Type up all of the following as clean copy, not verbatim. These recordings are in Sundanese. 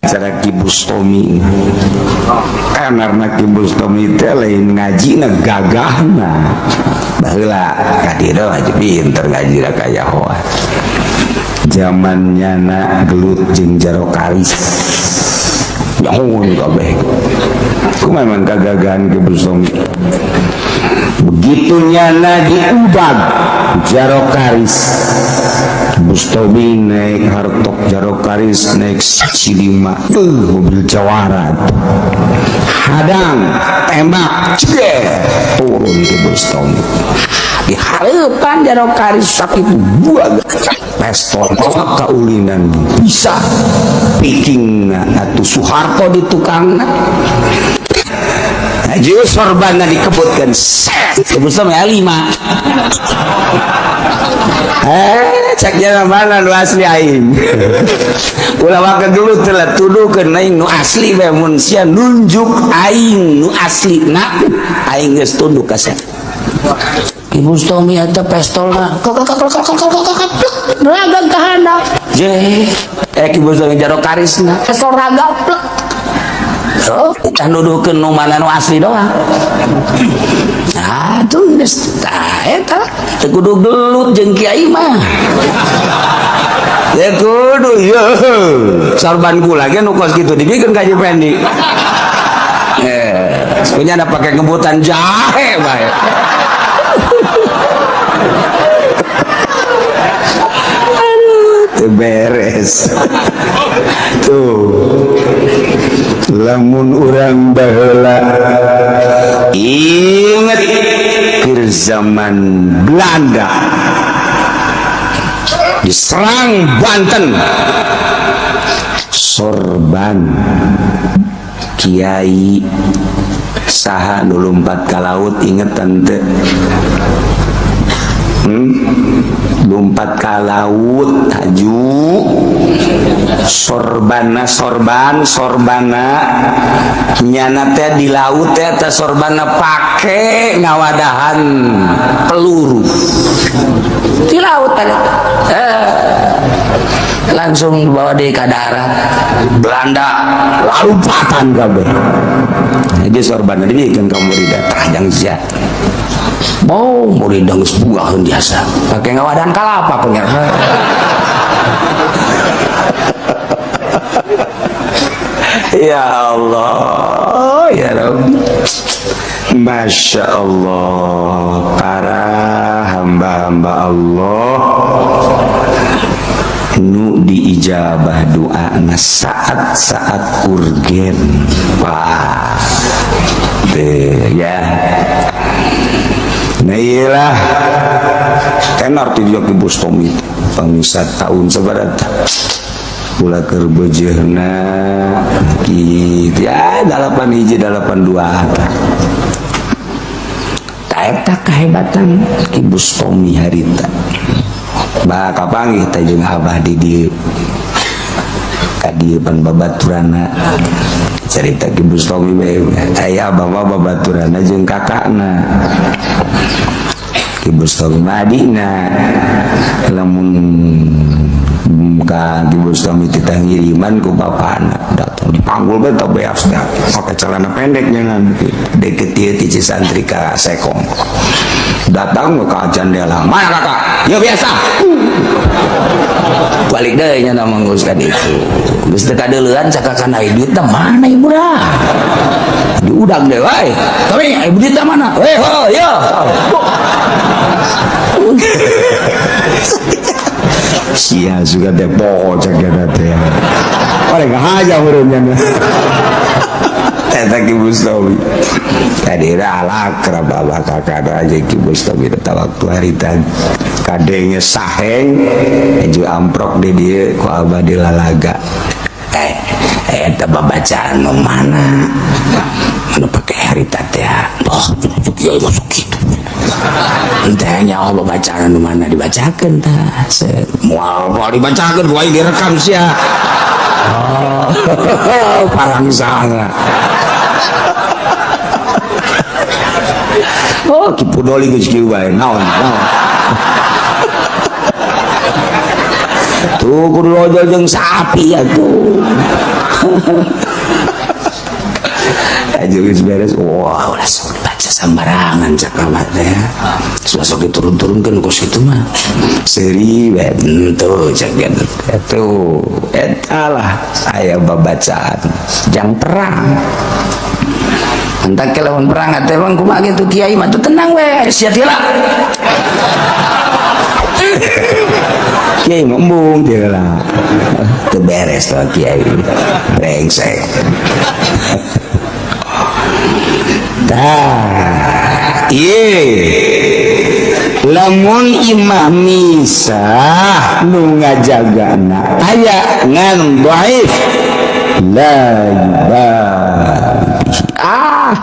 Cara Ki Bustomi karena Ki Bustomi teh lain ngaji na gagahna baheula ka dieu aja pinter ngaji da kaya hoa zamannya na gelut jeung Jaro Karis nyahoan kabeh ku memang kagagahan Ki Bustomi begitu nyana diubag Jaro Karis Bustomi naik hartok Jaro Karis naik C5 mobil jawara hadang tembak cek turun ke Bustomi di hareupan Jaro Karis sakit buah pistol kaulinan bisa piking atuh Soeharto di tukangna Haji sorbanna dikebutkan set Bustomi lima cek jalan mana nu asli aing ulah waka dulu telah tuduhkeun aing nu asli bae mun sia nunjuk aing nu asli na aing geus tunduk ka sia. Ki Bustomi eta pistolna raga ka handap je Ki Bustomi Jaro Karisna pistol raga plek. Oh, tah nuduhkeun nu mana nu asli doang. Aduh, geus tah eta teu kudu gelut jeung kiai mah. Ya kudu ye. Sorban kula ge nu kos kitu dibikeun ka Haji Pendi. Punya ada pakai ngebutan jahe bae. Aduh, teu beres. Tuh. Lamun urang baheula inget keur zaman Belanda diserang Banten sorban kiai saha nu lumpat ka laut inget tante lumpat ka laut haju sorbana sorban sorbana nyana teh di laut teh teh sorbana pake ngawadahan peluru di laut tadi langsung dibawa di ke darat Belanda lompatan kabeh jadi sorbana dibikin ka muridah tah jang sia mau muridah geus buaheun biasa pake ngawadahan kalapa punya. Ya Allah, ya Rabbi. Masya Allah, para hamba-hamba Allah nu diijabah doa saat-saat urgen. Wah, deh ya. Nah iyalah, tenar ti Ki Bustomi pangsa tahun sabarat pula keur beujeuna kitu ya 8 hiji 8 2 ta eta kahebatan Ki Bustomi harita bah kapanggih teh jeung Abah di dieu ka dieu pan babaturana cerita Ki Bustomi bae aya Abah mah babaturana jeung kakakna Ki Bustomi mah adina lamun ka Ki Bustomi titah ngiriman ku bapana datang dipanggul bae teh beas teh pake celana pendek nyangan deket ieu ti Cisantri ka Sekong datang ke jendela mana kakak ya biasa balik deui nya manguskan itu geus teu kadeuleuan cakakan ai duitna mana ibu dah diudang deh wae tapi ibu duitna mana weh ho yo sia juga teh poho cek eta teh oleh ngahaja heureun nya eta Ki Bustomi tadi alakrab abah kakak aja Ki Bustomi eta waktu harita kadenge saheng jeung amprok di dieu ku abah dilalaga eta babacaan nu mana anu pake harita teh oh kiai masuk kitu teh nyaho babacaan nu mana dibacakeun tah moal moal dibacakeun ku aing direkam sia oh parangsana oh Ki Pudoli geus kieu bae naon naon. Tuh kudu ojol jeung sapi atuh. Aja geus beres, wah, ulah sok dibaca sembarangan cak amat teh. Sok diturun-turunkeun kos kitu mah. Seuri bae tuh cak dia tuh. Eta lah aya babacaan jang perang. Entar ke lawan perang teh bang kumaha gitu kiai mah tuh tenang we sia tila. Kiai mah embung tila. Teu beres tuh kiai. Brengsek. Tah, ieu lamun imah misah nu ngajagana aya ngan dhaif la ah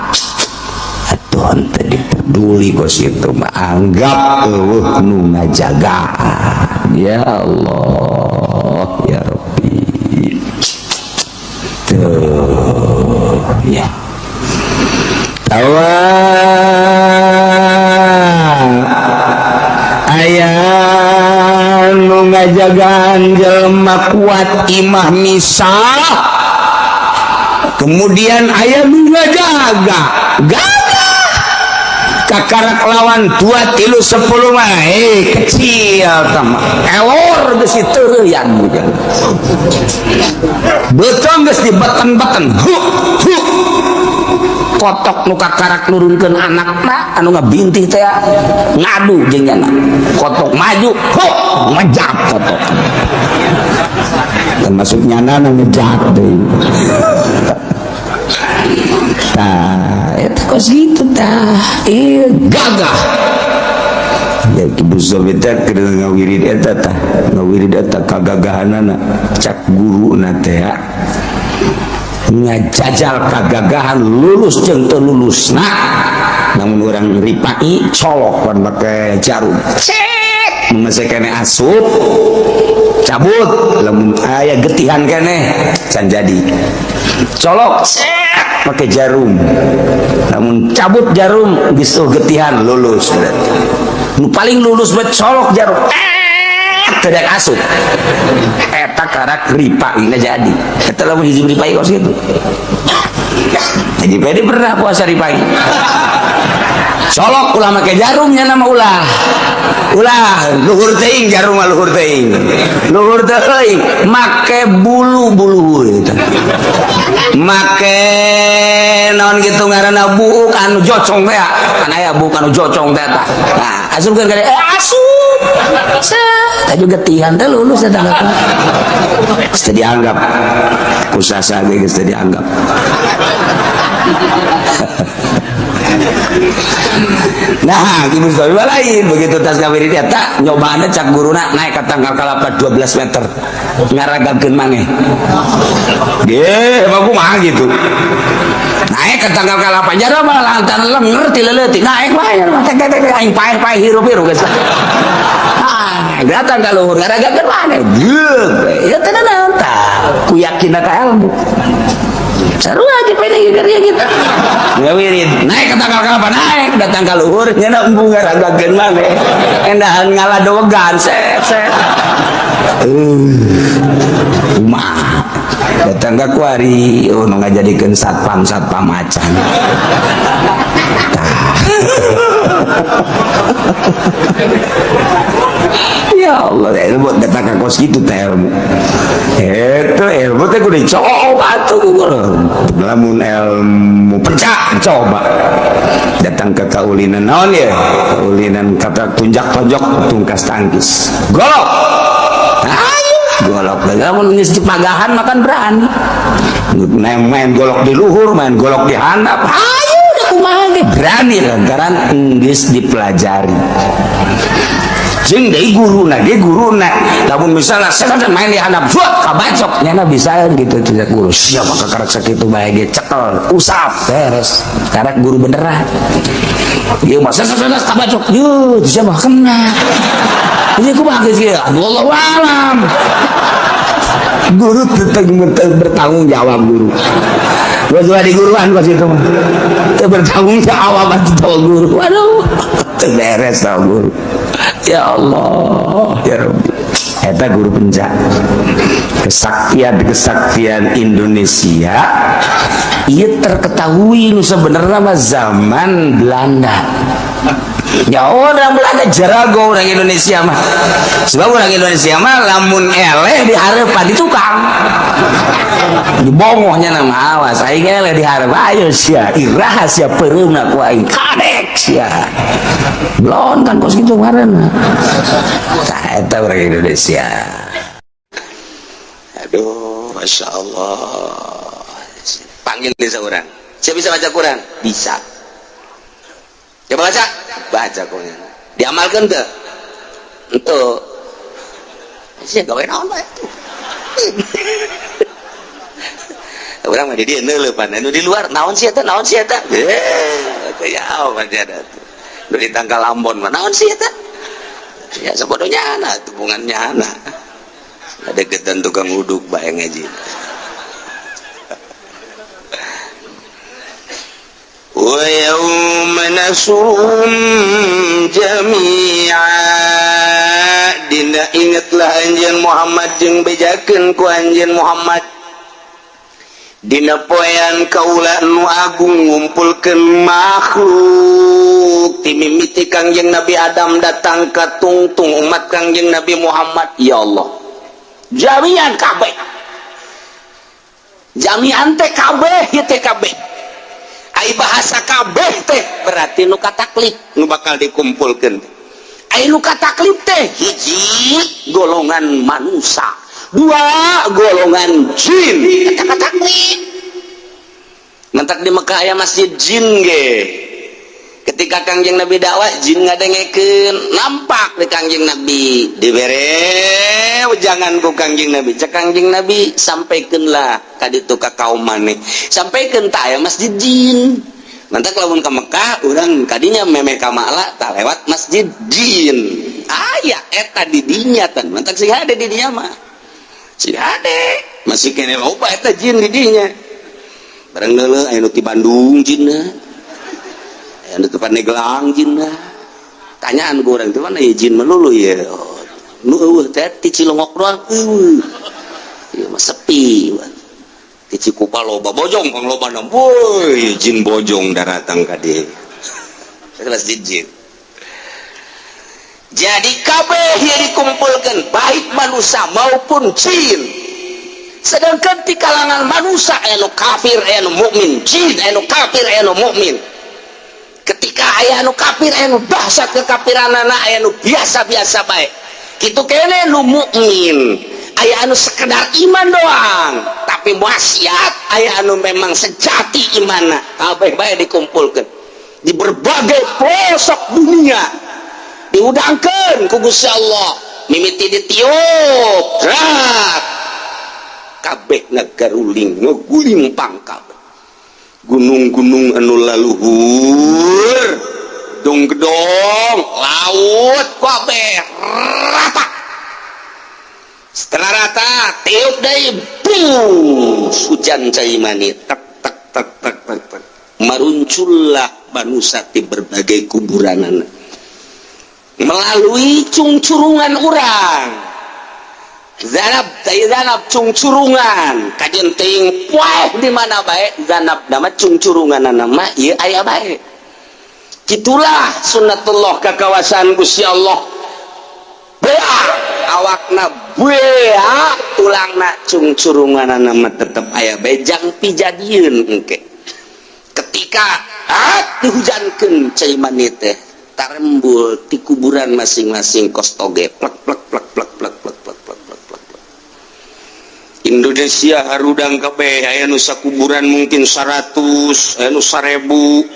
atuh teu dipeduli kos kitu mah anggap eueuh nu ngajagaan. Ya Allah ya Rabbi. Tuh ya. Tawa aya nu ngajagaan jelema kuat imah misah, kemudian aya nu ngajaga gagah kakarak lawan 2 3 10 mah kecil tama elor geus diteureuyan beutong geus dibeten-beten hu hu kotok nu kakarak nurunkeun anakna anu ngabintih teh ngadu jeung nyana kotok maju huk ngejap kotok termasuk nyana nu ngejap deui. Tah eta kos kitu tah ieu gagah ya Ki Bustomi teh keur ngawirid eta tah ngawirid eta kagagahanana cak guruna teh ngajajal kagagahan lulus jeung teu lulusna namun orang ripai colok pan make jarum cek masih kene asup cabut lamun aya getihan kene can jadi colok cek make jarum namun cabut jarum geus getihan lulus berarti nu paling lulus buat colok jarum tidak asup eta karak ripai jadi eta lamun hiji ripai kos kitu. Haji Pedi pernah puasa ripai colok ulah make jarumnya nama ulah ulah luhur teuing jarum mah luhur teuing make bulu-bulu gitu make naon gitu ngaranna buuk anu jocong teh kan aya buuk anu jocong teh tah nah asupkeun ka asup tah juga getihan teh lulus eta geus teu dianggap kusasa ge geus teu dianggap. Nah, Ki Bustomi lain begitu tas ngawirid eta nyobaanna cak guruna naik ka tangkal kalapa 12 meter ngaragagkeun maneh. Ge, mah kumaha gitu. Naik ke tangkal kalapa jaro mah lantaran lenger ti leutik naik wae tek tek tek aing paeh-paeh hirup-hirup geus. Ah, datang ka luhur ngaragagkeun maneh. Geuk, ya teh naon tah ku yakinna ka ilmu. Seru aja pede kerja gitu. Ngawirid naik ke tangkal kalapa naik datang ka luhur nya embung ngaragagkeun maneh. Endahan ngaladowegan set set. Kumaha datang ka kuari oh nu ngajadikeun satpam satpam macan. Tah. Ya Allah, ilmu datang ka kos kitu teh ilmu. Eta ilmu teh kudu dicoba atuh lamun ilmu pecah coba. Datang ke kaulinan naon ya? Kaulinan kata tunjak tonjok tungkas tangkis. Golok. Ayo golok. Lamun geus dipagahan makan berani. Main golok di luhur, main golok di handap. Ayo udah kumaha ge berani lantaran geus dipelajari. Jeung deui guruna ge guruna lamun misalnya saya main di handap buat kabacok nyana bisa gitu tidak guru siapa kakarak sakitu bae ge cekel usap beres karak guru beneran ieu mah saya kabacok yeuh siapa kena ieu kumaha geus kieu wallahu alam guru tetep bertanggung jawab guru gua di guruan pas itu mah teu bertanggung jawab atuh guru waduh teu beres tau guru. Ya Allah, ya Rabbi. Eta guru penca kesaktian kesaktian Indonesia. Ia terketahui nu sebenarnya mah zaman Belanda ya. Orang Belanda jarago orang Indonesia mah, sebab orang Indonesia mah lamun eleh di hareupan di tukang dibongohnya nama. Awas aing eleh di hareup, ayo sia, iraha sia peureumna ku aing, kadek sia belon kan kos kitu ngaranna. Tah, eta orang Indonesia. Aduh, masya Allah. Panggil desa orang, siapa bisa baca Quran? Bisa. Coba baca, baca kok. Diamalkan tuh untuk sih gawe naon bae tuh. Urang mah di dieu neuleupan anu di luar, naon sih eta, naon sih eta, eh teu jauh mah ada tuh. Nu di tangkal Ambon mah naon sih eta ya, sabodonya anak hubungannya anak ada gedan tukang uduk bae ngaji. ويوم نحشرهم جميعا. Dina ingetlah anjeun Muhammad jeung bejakeun ku anjeun Muhammad dina poean kaula nu agung ngumpulkeun makhluk ti mimiti Kangjeng Nabi Adam datang ka tungtung umat Kangjeng Nabi Muhammad. Ya Allah, jami'an kabeh, jami'an teh kabeh ieu teh kabeh. Ai bahasa kabeh teh berarti nu kataklif nu bakal dikumpulkeun. Ai nu kataklif teh hiji golongan manusia, dua golongan jin. Eta kataklif. Mentak di Mekah aya masjid jin ge. Ketika Kangjeng Nabi dakwah, jin ngadengekeun, nampak di Kangjeng Nabi, dibere jangan ku Kangjeng Nabi. Cek Kangjeng Nabi, sampaikeunlah ka ditu ka kaum maneh, sampaikeun tah aya masjid jin. Mantak lamun ka Mekah urang kadinya memeh ka Ma'la tah lewat masjid jin. Aya eta di dinya tan. Mantak sing hade di dinya mah. Sing hade masih kene loba eta jin di dinya. Bareng leuleuh aya nu ti Bandung jinna. Aya nu ti Pandeglang jinna. Tanyaan ku urang teh, mana ya jin melulu ya. Nu eueuh teh ti Cilongok doang eueuh. Ieu mah sepi. Ti Cikupa loba bojong pang loba. Woi, jin bojong daratang ka dieu. Masjid jin. Jadi kabeh yang dikumpulkan baik manusia maupun jin. Sedangkan di kalangan manusia anu kafir, anu mukmin, jin anu kafir, anu mukmin. Ketika aya anu kafir, anu dahsyat kekafiranana, aya anu biasa-biasa bae. Kitu kene nu mukmin, aya anu sekedar iman doang tapi maksiat, aya anu memang sejati imanna. Kabeh bae dikumpulkan di berbagai pelosok dunia, diudangkeun ku Gusti Allah, mimiti ditiup rak kabeh ngagaruling ngeguling pangkab gunung-gunung anu laluhur, gedong-gedong, laut, kabeh rata. Setelah rata, tiup deui, bus, hujan cai mani, tek tek tek tek tek tek, maruncullah manusia di berbagai kuburanana melalui cungcurungan urang zanab tai zanab cungcurungan kajeun teuing poeh di mana bae zanab nama cungcurungan nama ieu aya bae. Gitulah sunnatullah, kakawasan Gusti Allah. Bea awakna, bea tulangna, cungcurungan nama tetep aya bae jang pijadieun. Engke ketika dihujankeun cai mani teh, tarembul di kuburan masing-masing kos toge, plek plek plek plek plek plek plek plek plek plek plek. Indonesia harudang kabeh, aya nu sakuburan mungkin 100, aya nu 1000,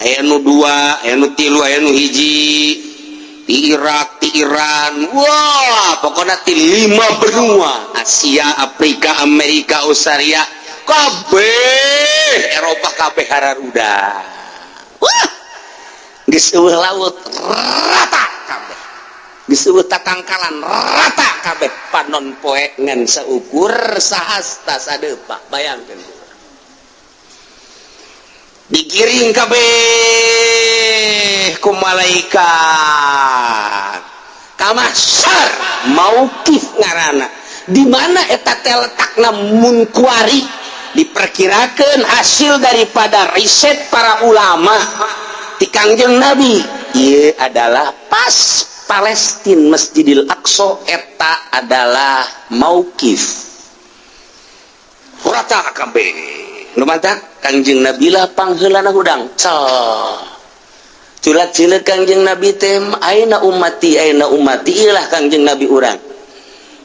aya nu 2, aya nu 3, aya nu 1. Di Irak, di Iran, wah, pokoknya di lima benua, Asia, Afrika, Amerika, Australia, kabeh, Eropa, kabeh hararudang. Wah, geus eueuh laut, rata kabeh, geus eueuh tatangkalan, rata kabeh, panon poe ngan saukur sahasta sadepa. Bayangkeun, digiring kabeh ku malaikat. Ka mahsyar mauqif ngaranna. Di mana eta teh letakna mun kuari diperkirakan hasil daripada riset para ulama ti Kangjeng Nabi ieu adalah pas Palestina, Masjidil Aqsa, eta adalah mauqif rata kabeh. Nu mantak Kangjeng Nabi lah pangheulana hudang cel culat cileuk Kangjeng Nabi teh, "Aina ummati, aina ummati?" Ilah Kangjeng Nabi urang,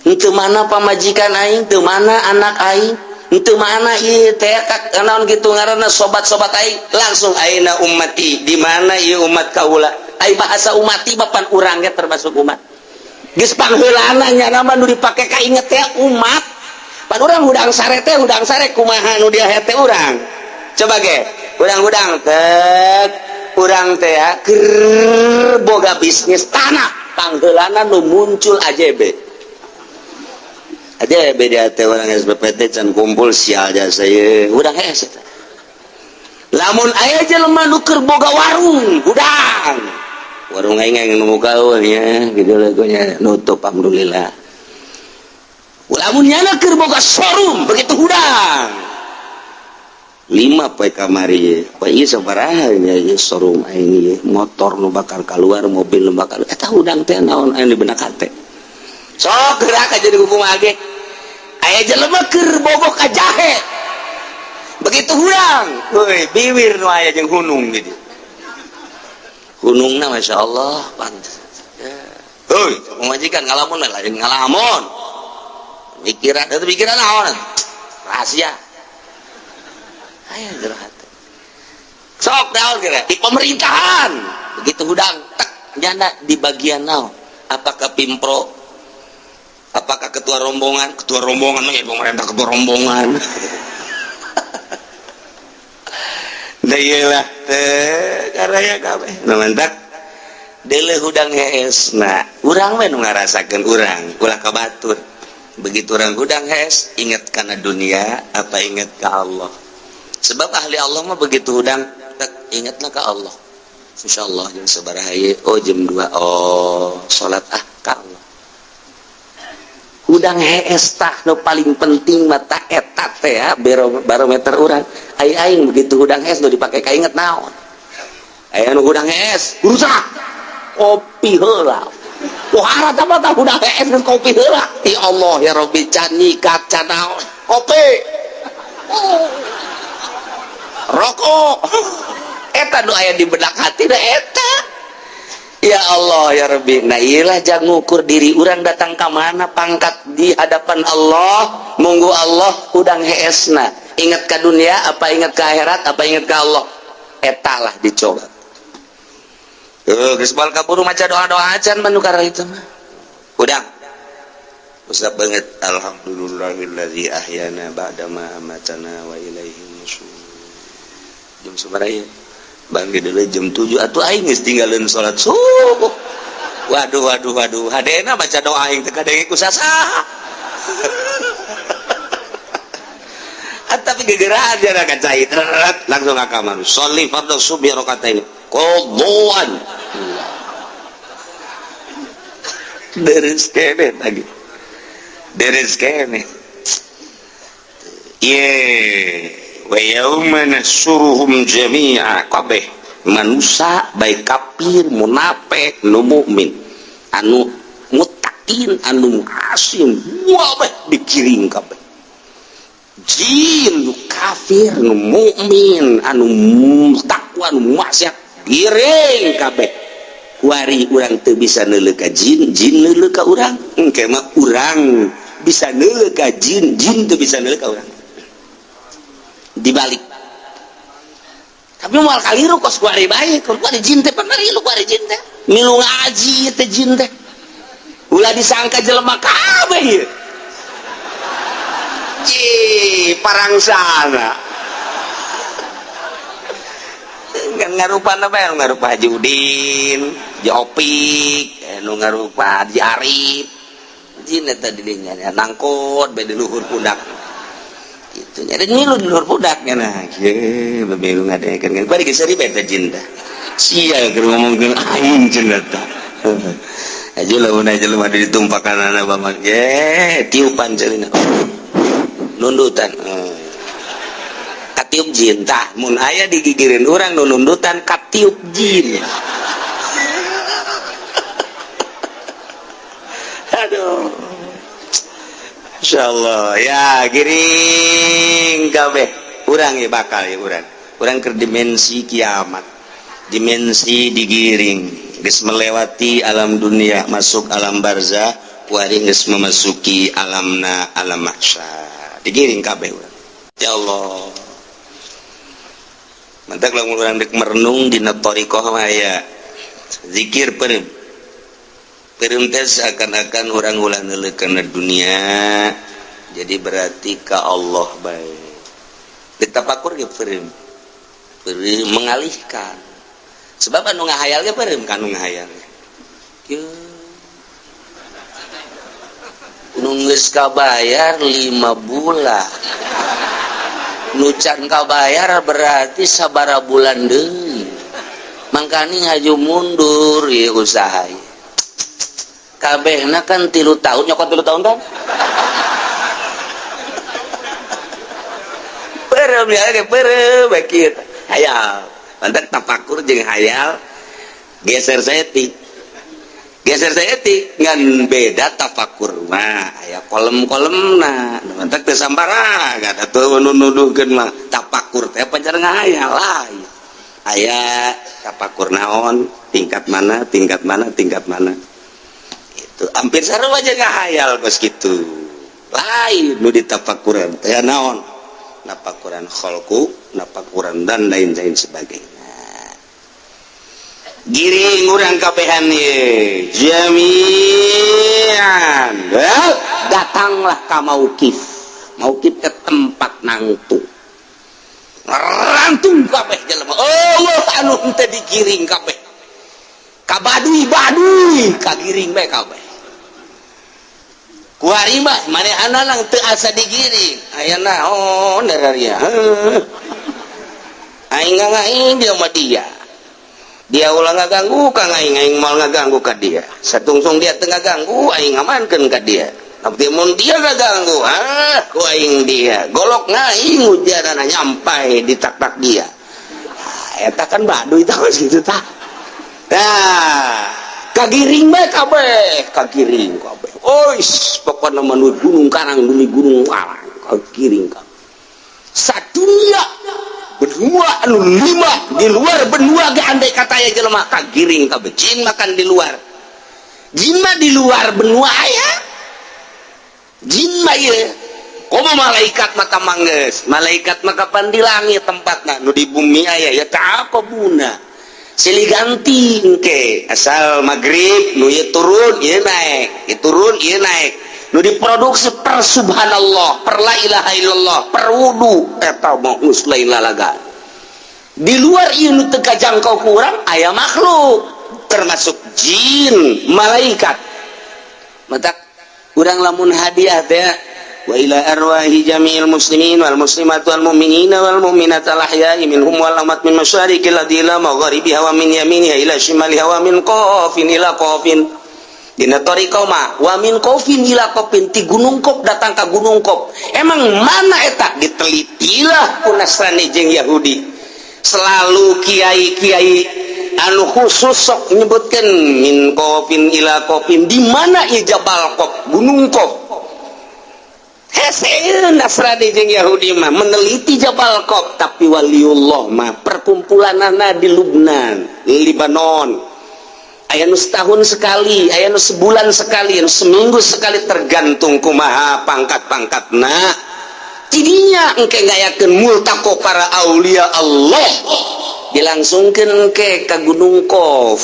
henteu mana pamajikan aing, teu mana anak aing, henteu mana ieu teh naon kitu ngaranna sobat-sobat aing. Langsung, "Aina ummati?" Di mana ieu umat kaula? Ai bahasa ummati bapan urangnya termasuk umat. Geus pangheulana nya nama nu dipake kainget teh umat. Pan urang hudang sare teh, hudang sare kumaha nu dia hete urang. Coba ge hudang-hudang tek urang teh ya, keur boga bisnis tanah, pangheulana nu muncul AJB. AJB dia teh orang SPPT can kumpul, sial jasa ieu hudang hese. Lamun aya jelema nu keur boga warung, hudang warung aing yang nu muka nya gitu lagunya nutup, alhamdulillah. Lamun nyana keur boga showroom, begitu hudang lima poe kamari, poe ieu sabaraha nya ieu showroom aing ieu, motor nu bakal keluar, mobil nu bakal eta, hudang teh naon aya di benak hate sok gerak aja di kumaha ge. Aya jelema keur bogoh ka jahe, begitu hudang, woi, bibir nu aya jeung hunung gitu, hunungna masya Allah pantes. Hoi, pamajikan ngalamun lain ngalamun, pikiran itu pikiran naon rahasia aya jero hate sok naon kira. Di pemerintahan begitu hudang tek nyanda di bagian naon, apakah pimpro, apakah ketua rombongan, ketua rombongan ya pemerintah, ketua rombongan. Nah iyalah teh karaya kabeh nu mantak deuleu hudang hees. Nah, urang we nu ngarasakeun urang ulah ka batur. Begitu urang hudang hees, inget kana dunia apa inget ka Allah? Sebab ahli Allah mah begitu hudang tek ingetna ka Allah. Insyaallah jam sabaraha ieu? Oh, jam 2. Oh, salat ah ka Allah. Hudang hees tah nu paling penting mata eta teh ya barometer urang. Ai aing begitu hudang hees nu dipake kainget naon? Aya nu hudang hees rusak kopi heula. Wah, rata mata hudang hees geus kopi heula. Ya Allah ya Rabbi, can nyikat can naon kopi. Oh. Rokok. Eta nu aya di benak hati da eta. Ya Allah ya Rabbi. Nah iyalah jangan ngukur diri orang datang ke mana pangkat di hadapan Allah. Munggu Allah hudang heesna, ingat ke dunia apa ingat ke akhirat apa ingat ke Allah, etalah dicoba. Geus bal kaburu maca doa-doa acan manukar itu mah hudang usap banget, alhamdulillahillazi ahyana ba'da ma amatana wa ilaihi nusyur. Jam sabaraha ieu? Bangke dulu jam 7 atuh aing geus tinggalin salat subuh. Waduh waduh waduh, hadena baca doa aing teh kadenge ku sasaha. Tapi gegeraan dia ka cai langsung ka kamar. Sholli fardhu subhi rakaatain qadhaan. Deres kene lagi. Deres kene. Ye wa yauma nahsyuruhum jami'a, kabeh manusia baik kafir, munafik, nu mukmin, anu muttaqin, anu asim, wabeh dikiring kabeh. Jin nu kafir, nu mukmin, anu takwa, nu maksiat, giring kabeh. Kuari urang teu bisa neuleuh ka jin, jin neuleuh ka urang. Engke mah urang bisa neuleuh ka jin, jin teu bisa neuleuh ka urang. Dibalik tapi moal kaliru kos kuari bae, kuari jin teh pamarilu, kuari jin teh milu ngaji teh jin teh. Ulah disangka jelema kabeh ieu. Ji parangsana kan ngarupa apa yang ngarupa Haji Udin, Haji Opik, nu ngarupa Haji Arif. Jin eta di dinya nangkot bae di luhur pundak. Gitu nya ngilu di luhur pundaknya. Nah, ye bemilu ngadengekeun bari geus bari beta jin teh. Sia keur ngomongkeun aing jin eta. Aja lamun aja jelema ditumpakan anak bamang ye tiupan celina nundutan. Katiup jin tah mun aya digigirin urang nu nundutan katiup jin. Aduh. Insyaallah ya giring kabeh urang ya bakal ya urang. Urang ke dimensi kiamat. Dimensi digiring geus melewati alam dunia masuk alam barzah kuari geus memasuki alamna alam mahsyar. Digiring kabeh urang. Ya Allah. Mantak lamun urang dek merenung dina thariqah mah aya zikir peureum. Peureum teh seakan-akan urang ulah neuleuh kana dunia. Jadi berarti ka Allah bae. Ditapakur ge peureum. Peureum mengalihkan. Sebab anu ngahayal ge peureum ka anu ngahayal. Kieu. Nu geus kabayar 5 bulan. Nu can kabayar berarti sabara bulan deui. Mangkani haju mundur ieu usaha. Kabehna kan 3 tahun, nyokot 3 tahun kan? Peureum ya ge peureum bae kieu. Hayal. Mantak tapakur jeung hayal geser saeutik. Geser saeutik ngan beda tapakur mah aya kolem-kolemna. Mantak teu sambarangan atuh nu nuduhkeun mah tapakur teh pacar ngahayal lain. Aya tapakur naon, tingkat mana, tingkat mana, tingkat mana. Itu hampir sarua aja ngahayal kos kitu. Lain nu ditapakuran teh naon? Napakuran kholku, napakuran dan lain-lain sebagainya. Giring urang kabehan ye jami'an. Well, datanglah ka mauqif. Mauqif ke tempat nangtu. Rantung kabeh jelema. Allah anu henteu digiring kabeh. Ka baduy-baduy kagiring bae kabeh. Kuari mah manehanana teu asa digiring. Aya naon dararia. Aing ngaing dia mah dia. Dia ulah ngaganggu ka aing, aing moal ngaganggu ka dia. Satungsung dia teu ngaganggu, aing ngamankeun ka dia. Tapi mun dia ngaganggu, ah ku aing dia. Golok ngaing ujarana nyampai di tak-tak dia. Ah, eta kan baduy tah kitu tah. Nah, kagiring bae kabeh, kagiring kabeh. Ois, pokona mah nu gunung karang demi gunung karang, kagiring kabeh. Sadunia benua anu 5 di luar benua ge andai kata aya jelema kagiring kabeh. Jin makan di luar. Jin mah di luar benua aya. Jin mah ieu. Komo malaikat mah manggeus. Malaikat mah kapan di langit tempatna, nu di bumi aya ya taqabuna. Silih ganti engke asal maghrib nu ieu turun ieu naik, ieu turun ieu naik. Nu diproduksi per subhanallah, per la ilaha illallah, per wudu eta mah geus lain lalaga. Di luar ieu nu teu kajangkau ku urang aya makhluk termasuk jin, malaikat. Matak urang lamun hadiah teh wa ila arwahi jami'il muslimin wal muslimat wal mu'minina wal mu'minat al ahya'i minhum wal amwat min masyariqil ardi ila magharibiha wa min yaminiha ila shimaliha wa min qafin ila qafin. Dina thariqah mah wa min qafin ila qafin, ti gunung Qaf datang ka gunung Qaf. Emang mana eta ditelitilah ku Nasrani jeung Yahudi. Selalu kiai-kiai anu khusus sok nyebutkeun min qafin ila qafin, di mana ieu Jabal Qaf, gunung Qaf. Hese Nasrani jeung Yahudi mah meneliti Jabal Qaf, tapi waliullah mah perkumpulanana di Lubnan, Libanon. Aya nu setahun sekali, aya nu sebulan sekali, aya nu seminggu sekali, tergantung kumaha pangkat-pangkatna. Tidinya engke ngayakeun multaqo para aulia Allah, dilangsungkeun engke ka Gunung Qaf.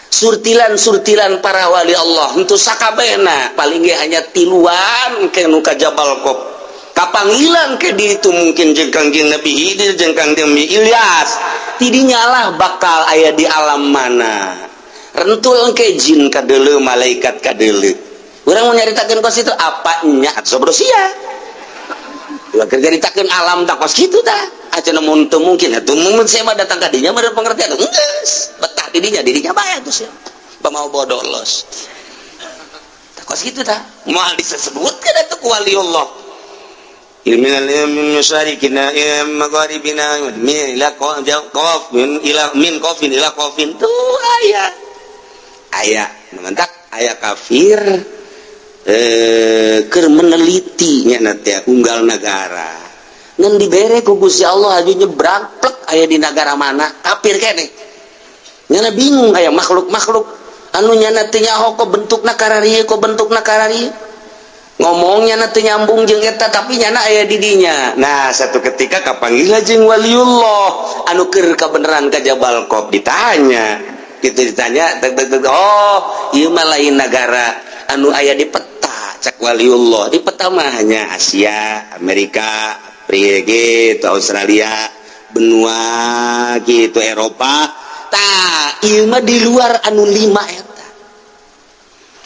Surtilan-surtilan para wali Allah henteu sakabehna, paling ge hanya tiluan ke nu ka Jabal Qaf. Kapanggilan ke di itu mungkin jeung Kangjeng Nabi Khidir jeung Kangjeng Nabi Ilyas. Tidinya lah bakal aya di alam mana. Rentul ke jin kadeuleu, malaikat kadeuleu. Urang mau nyaritakeun kos itu apa nya atuh sia. Ulah keur nyaritakeun alam tak kos kitu tah. Acan mun teu mungkin atuh mun saya mah datang ka dinya meureun pengertian. Geus, betah di dinya, di dinya bae atuh sia. Pamau bodoh los. Kos kitu tah. Moal disebutkeun atuh ku waliullah. Ilmin min masyarikina ila magharibina min ila qaf min ila min qafin ila qafin tuh aya. Aya mantak aya kafir keur meneliti nya teh unggal nagara. Ngan dibere ku Gusti Allah aju nyebrang plek aya di nagara mana kafir keneh. Nyana bingung aya makhluk-makhluk anu nyana teu nyaho kok bentukna kararieu kok bentukna kararieu. Ngomongnya nanti nyambung jeung eta tapi nyana aya di dinya. Nah, satu ketika kapanggih jeung waliullah anu keur kabeneran ka Jabal Qaf ditanya. Gitu ditanya, tek, tek, tek, oh, ieu mah lain nagara anu aya di peta cak waliullah. Di peta mah hanya Asia, Amerika, Afrika gitu, Australia, benua gitu, Eropa. Tah, ieu mah di luar anu lima eta.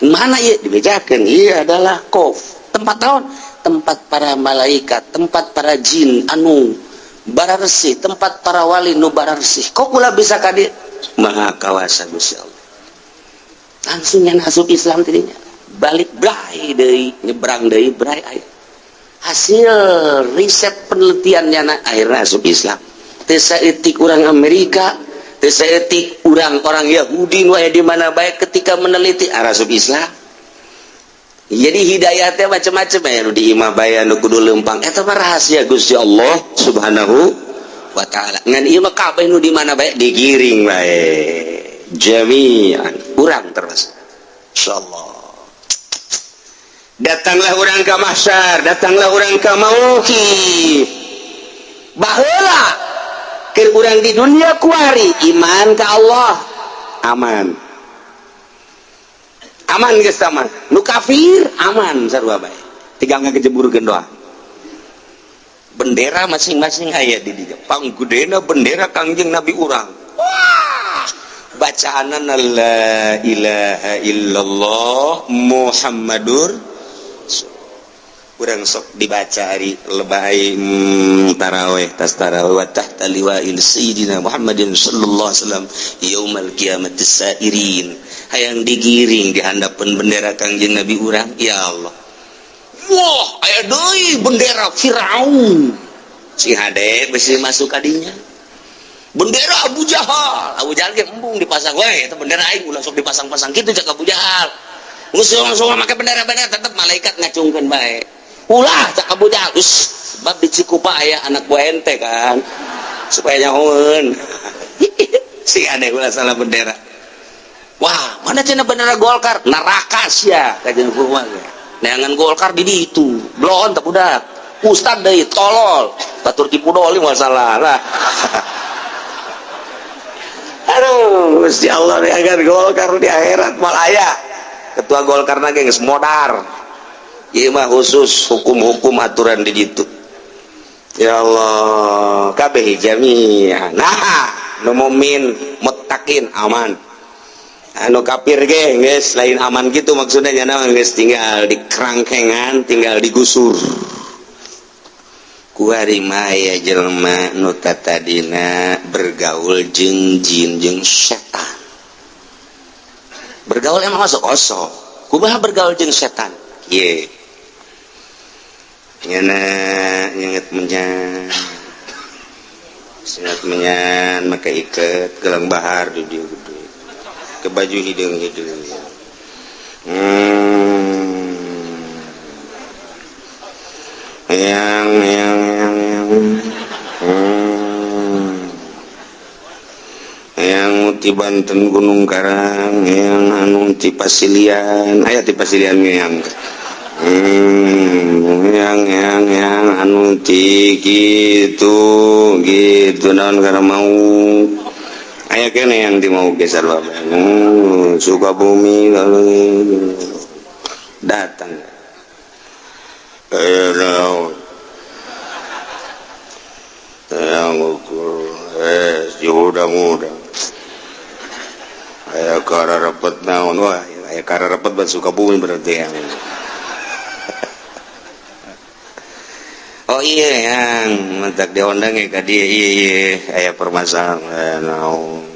Mana ieu dibejakeun? Ieu adalah Qof. Tempat naon? Tempat para malaikat, tempat para jin anu bararsih, tempat para wali nu bararsih. Kok kula bisa ka dieu? Maha kawasa Gusti Allah. Langsung nya asup Islam tidinya. Balik brai deui, nyebrang deui brai aya. Hasil riset penelitiannya na akhirnya asup Islam. Teu saeutik urang Amerika, teu saeutik urang-orang Yahudi nu aya di mana bae ketika meneliti asup Islam. Jadi hidayahnya macam-macam ya nu di imah bae nu kudu leumpang eta mah rahasia Gusti Allah Subhanahu wa taala. Ngan ieu mah kabeh nu di mana bae digiring bae jami'an urang terus. Insyaallah. Datanglah urang ka mahsyar, datanglah urang ka mauqif. Baheula keur urang di dunia kuari iman ka Allah aman. Aman geus aman. Nu kafir aman sarua bae. Tinggal ngagejeburkeun doa. Bendera masing-masing aya di dieu. Panggudena bendera Kangjeng Nabi urang. Wah, bacaanana la ilaha illallah Muhammadur urang sok dibaca hari lebay taraweh tas taraweh wa tahta liwa'il sayyidina Muhammadin sallallahu alaihi wasallam yaumal qiyamatis sairin hayang digiring di handapeun bendera Kangjeng Nabi urang ya Allah. Wah, aya deui bendera Firaun si hade besi masuk kadinya. Bendera Abu Jahal, Abu Jahal ge embung dipasang we eta bendera aing ulah sok dipasang-pasang kitu cak Abu Jahal. Geus langsung make bendera-bendera tetep malaikat ngacungkeun bae. Ulah cak Abu Jahal, geus sebab di Cikupa aya anak buah ente kan supaya nyahoeun. Si ade ulah salah bendera. Wah, mana cenah bendera Golkar? Neraka sia kajian kumaha ge. Neangan Golkar di ditu, blon teh budak. Ustad deui tolol, batur tipu doli masalah lah. Aduh, Gusti Allah neangan Golkar di akhirat mal aya. Ketua Golkar na ge geus modar. Ieu mah khusus hukum-hukum aturan di ditu. Ya Allah, kabeh jami'an. Nah, nu mukmin muttaqin aman. Anu kafir ge geus lain aman gitu maksudnya nya geus tinggal di kerangkengan, tinggal digusur. Kuari mah aya jelema nu tatadina bergaul jeung jin jeung setan. Bergaul emang masuk osok. Kumaha bergaul jeung setan? Ye. Nyana nyenget menyan. Sengat menyan make iket gelang bahar di dieu gede. Ke baju hideung-hideung. Yang yang yang yang. Yang ti Banten Gunung Karang, yang anu ti Pasilian, aya ti Pasilian yang. Yang anu ti gitu gitu naon karena mau aya kene yang di mau geser bae. Sukabumi lalu datang. Naon yang ukur diudang-udang aya kararepet naon wah aya kararepet ban Sukabumi berarti yang. Oh iya yang mentak diundang ya ka dieu iya iya aya permasalahan naon.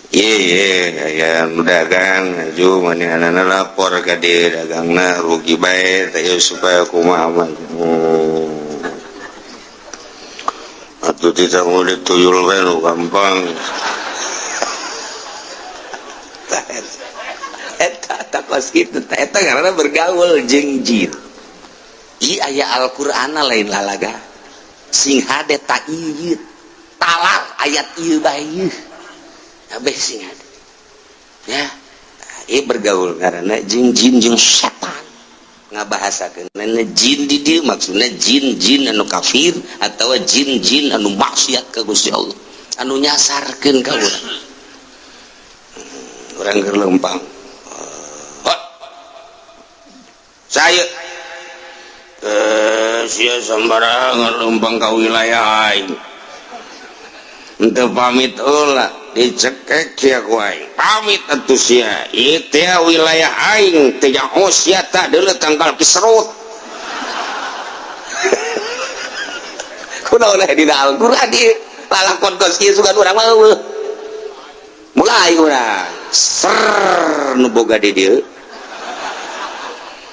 Iya, aya nu dagang aju manehna lapor ka dieu dagangna rugi bae teh supaya kumaha mah. Atuh tidak boleh tuyul bae nu gampang. Eta takos kitu teh eta ngaranna bergaul jeung jin. Ieu aya Al-Qur'an lain lalaga. Sing hade ta ieu talar ayat ieu bae ieu. Kabeh sing hade. Ya, ieu bergaul ngaranna jeung jin jeung setan. Ngabahasakeun jin di dieu maksudna jin-jin anu kafir atawa jin-jin anu maksiat ka Gusti Allah, anu nyasarkeun ka urang. Urang keur lempang. Saya sia sembarangan lempang ka wilayah aing. Henteu pamit heula dicekek sia ku aing. Pamit atuh sia. Ieu teh wilayah aing teh nyaho sia tah deuleu tangkal kiserut. Kunaon dina Al-Qur'an ieu? Lalakon kos ieu sugan urang mah eueuh. Mulai urang ser nu boga di dieu.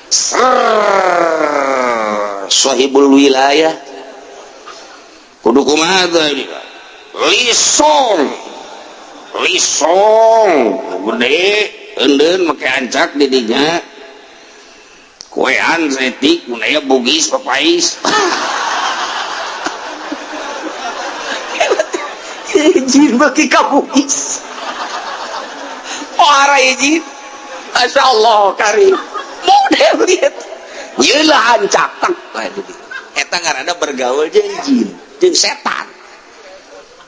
Ser sahibul wilayah kudu kumaha teh lisong lisong gede eundeun make ancak di dinya kuean setik mun aya bugis papais jin beuki ka bugis ora jin masyaallah karim model lihat yelah ancak tak eta ngaranna bergaul jeung jin jeung setan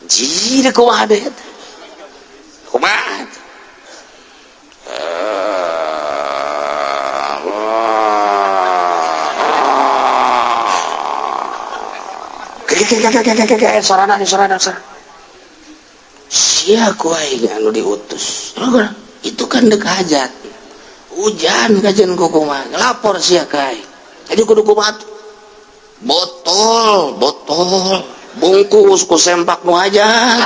jin kumaha deui eta kumaha sorana sorana sorana sia ku aing anu diutus itu kan dek hajat hujan kajian kumaha lapor sia ka aing jadi kudu kumaha botol botol bungkus ku sempak nu hajat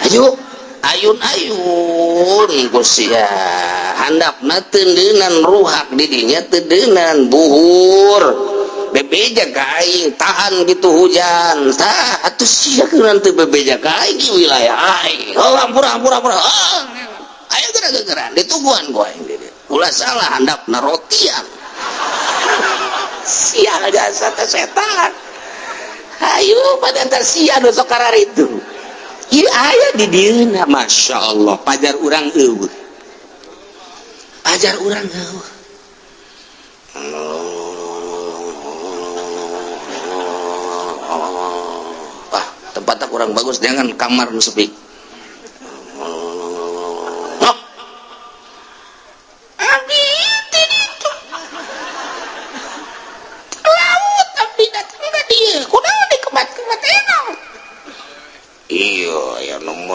ayo ayun-ayun ku sia handapna teundeunan ruhak di dinya teundeunan buhur bebeja ka aing tahan gitu hujan tah atuh sia keun teu bebeja ka aing wilayah aing oh ampura ampura ampura ayo geura-geura dituguan ku aing di dieu ulah salah handapna rotian sial jasa teh setan ayo pada antar sia nu sok kararitu ieu aya di dieuna masyaallah pajar urang eueuh pajar urang eueuh ah tempatnya kurang bagus jangan kamar nu sepi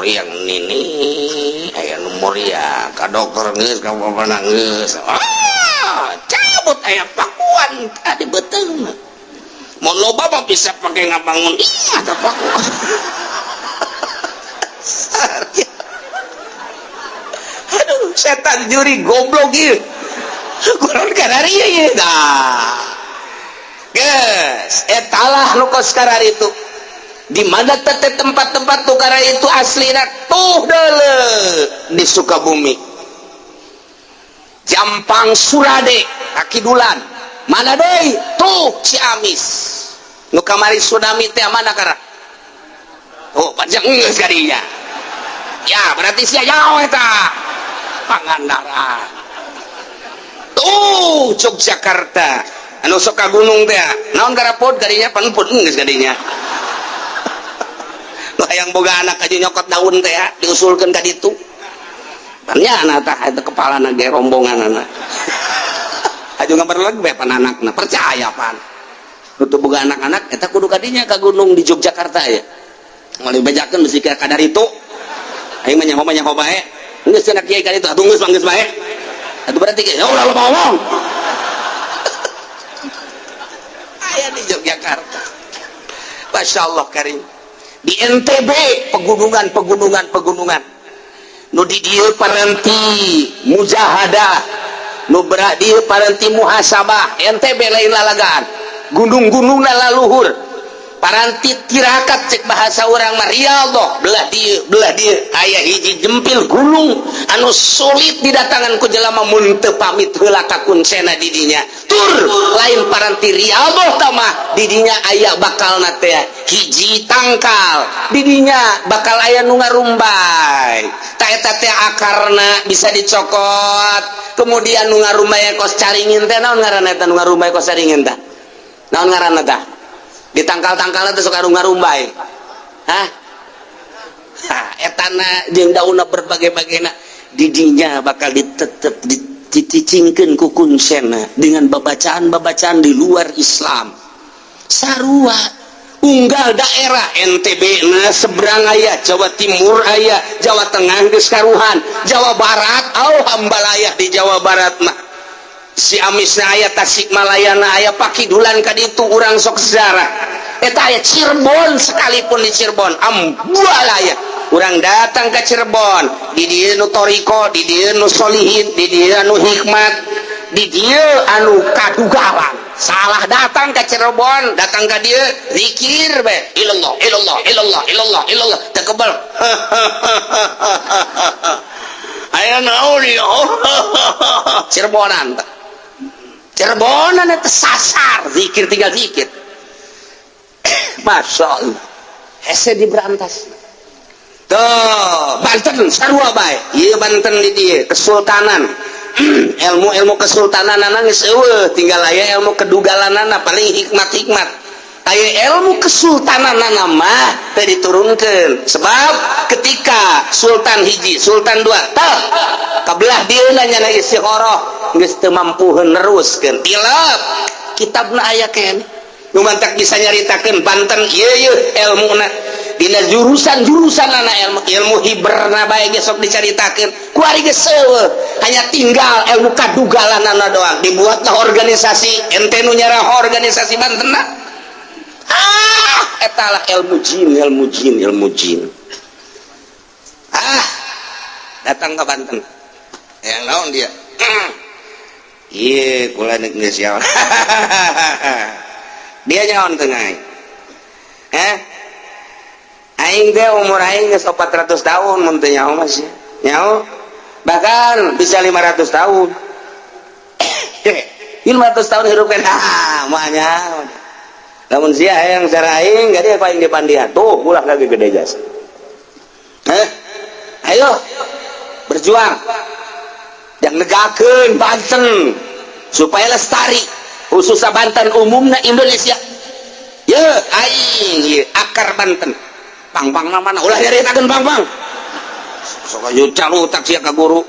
yang nini aya nomor ya ka dokter geus ka bapana geus ah cabut aya pakuan tadi beuteung mun loba mah bisa pake ngabangun iya ta pakuan aduh setan juri goblok ieu kurang karari ieu tah geus etalah nu kos kararitu di mana tete tempat-tempat tukara itu aslina tuh dele di Sukabumi Jampang Surade Kakidulan mana deui tuh Ciamis nu kamari tsunami teh mana kara oh panjang geus kadinya ya berarti sia jauh eta Pangandaran tuh Yogyakarta anu sok ka gunung teh naon karapot kadinya panpun geus kadinya hayang boga anak aja nyokot daun teh diusulkeun ka ditu tanya anak tah eta kepalana ge rombongan anak aju ngabarleg bae pan anakna percaya pan nu teu boga anak-anak eta kudu kadinya ka gunung di Yogyakarta ya moal dibejakeun bisi ka kadaritu aing mah nyaho bae geus cenah kiai ka ditu atuh geus mah geus bae atuh berarti ge ulah loba ngomong aya di Yogyakarta masyaallah karim. Di NTB pegunungan, pegunungan, pegunungan. Nu di dieu paranti mujahadah, nu berak dieu paranti muhasabah. NTB lain lalagaan, gunung-gunung laluhur, paranti tirakat, cek bahasa orang mah riyadhah. Belah dieu, belah dieu aya hiji jempil gunung anu sulit didatangan ku jelema mun teu pamit heula ka kuncena di dinya. Tur lain paranti riyadhah mah, di dinya aya bakalna teh hiji tangkal, di dinya bakal aya nu ngarumbay. Ta eta teh akarna bisa dicokot, kemudian nu ngarumbay kos caringin teh. Naon ngaranna eta nu ngarumbay kos caringin teh? Naon ngaranna tah? Di tangkal-tangkal itu suka ngarumbay. Hah? Ha, etana jeung daunna berbagai-bagai. Didinya bakal ditetep dicicingkeun ku kuncena dengan babacaan-babacaan di luar Islam. Sarua unggal daerah, NTB na seberang aya, Jawa Timur aya, Jawa Tengah geus karuhan, Jawa Barat, oh, hambalaya. Di Jawa Barat mah Ciamisna aya, Tasikmalayana aya, pakidulan ka ditu urang sok sejarah eta aya. Cirebon sekalipun, di Cirebon ambualaya. Urang datang ke Cirebon, di dieu nu toriko, di dieu nu solihin, di dieu nu hikmat, di dieu anu kadugalan. Salah datang ke Cirebon, datang ke dieu zikir be, ilallah, ilallah, ilallah, ilallah, ilallah, teu kebal. Aya naon ieu? Cirebonan tah. Cirebonan itu sasar zikir, tinggal zikir. Masya Allah, hese diberantas tuh. Banten sarua bae. Ieu Banten di dieu kesultanan, ilmu-ilmu kesultanan geus eueuh, tinggal aya ilmu kedugalanana, paling hikmat-hikmat. Aya ilmu kesultanan mah teu diturunkeun, sebab ketika sultan hiji, sultan dua, tah kabelah dieu nya istikharah, geus teu mampu neruskeun. Tilap kitabna aya keneh nu mantak bisa nyaritakeun Banten ieu. Ieu ilmuna dina jurusan-jurusan anak, ilmu ilmu hiberna bae ge sok dicaritakeun. Kuari geus eueuh, hanya tinggal ilmu kadugalanana doang. Dibuatlah organisasi, ente nu nyarah organisasi Banten. Ah, etalah ilmu jin, ilmu jin, ilmu jin. Ah, datang ke Banten yang naon dia? Iya, kula geus dia nyaon tengah. Eh, aing teh umur aing geus 400 tahun, mun teu nyaho masih nyaho, bahkan bisa 500 tahun. 500 tahun hidup kan. Ah, moal nyaho. Lamun sia hayang cara aing, gak dia paling dipandian tuh ulah lagi gede jasa. Eh, ayo berjuang yang negakeun Banten supaya lestari, khususnya Banten, umumnya Indonesia ya. Aing ye, akar Banten pang-pang mana, ulah nyaritakeun pang-pang, sok aja calutak sia ka guru.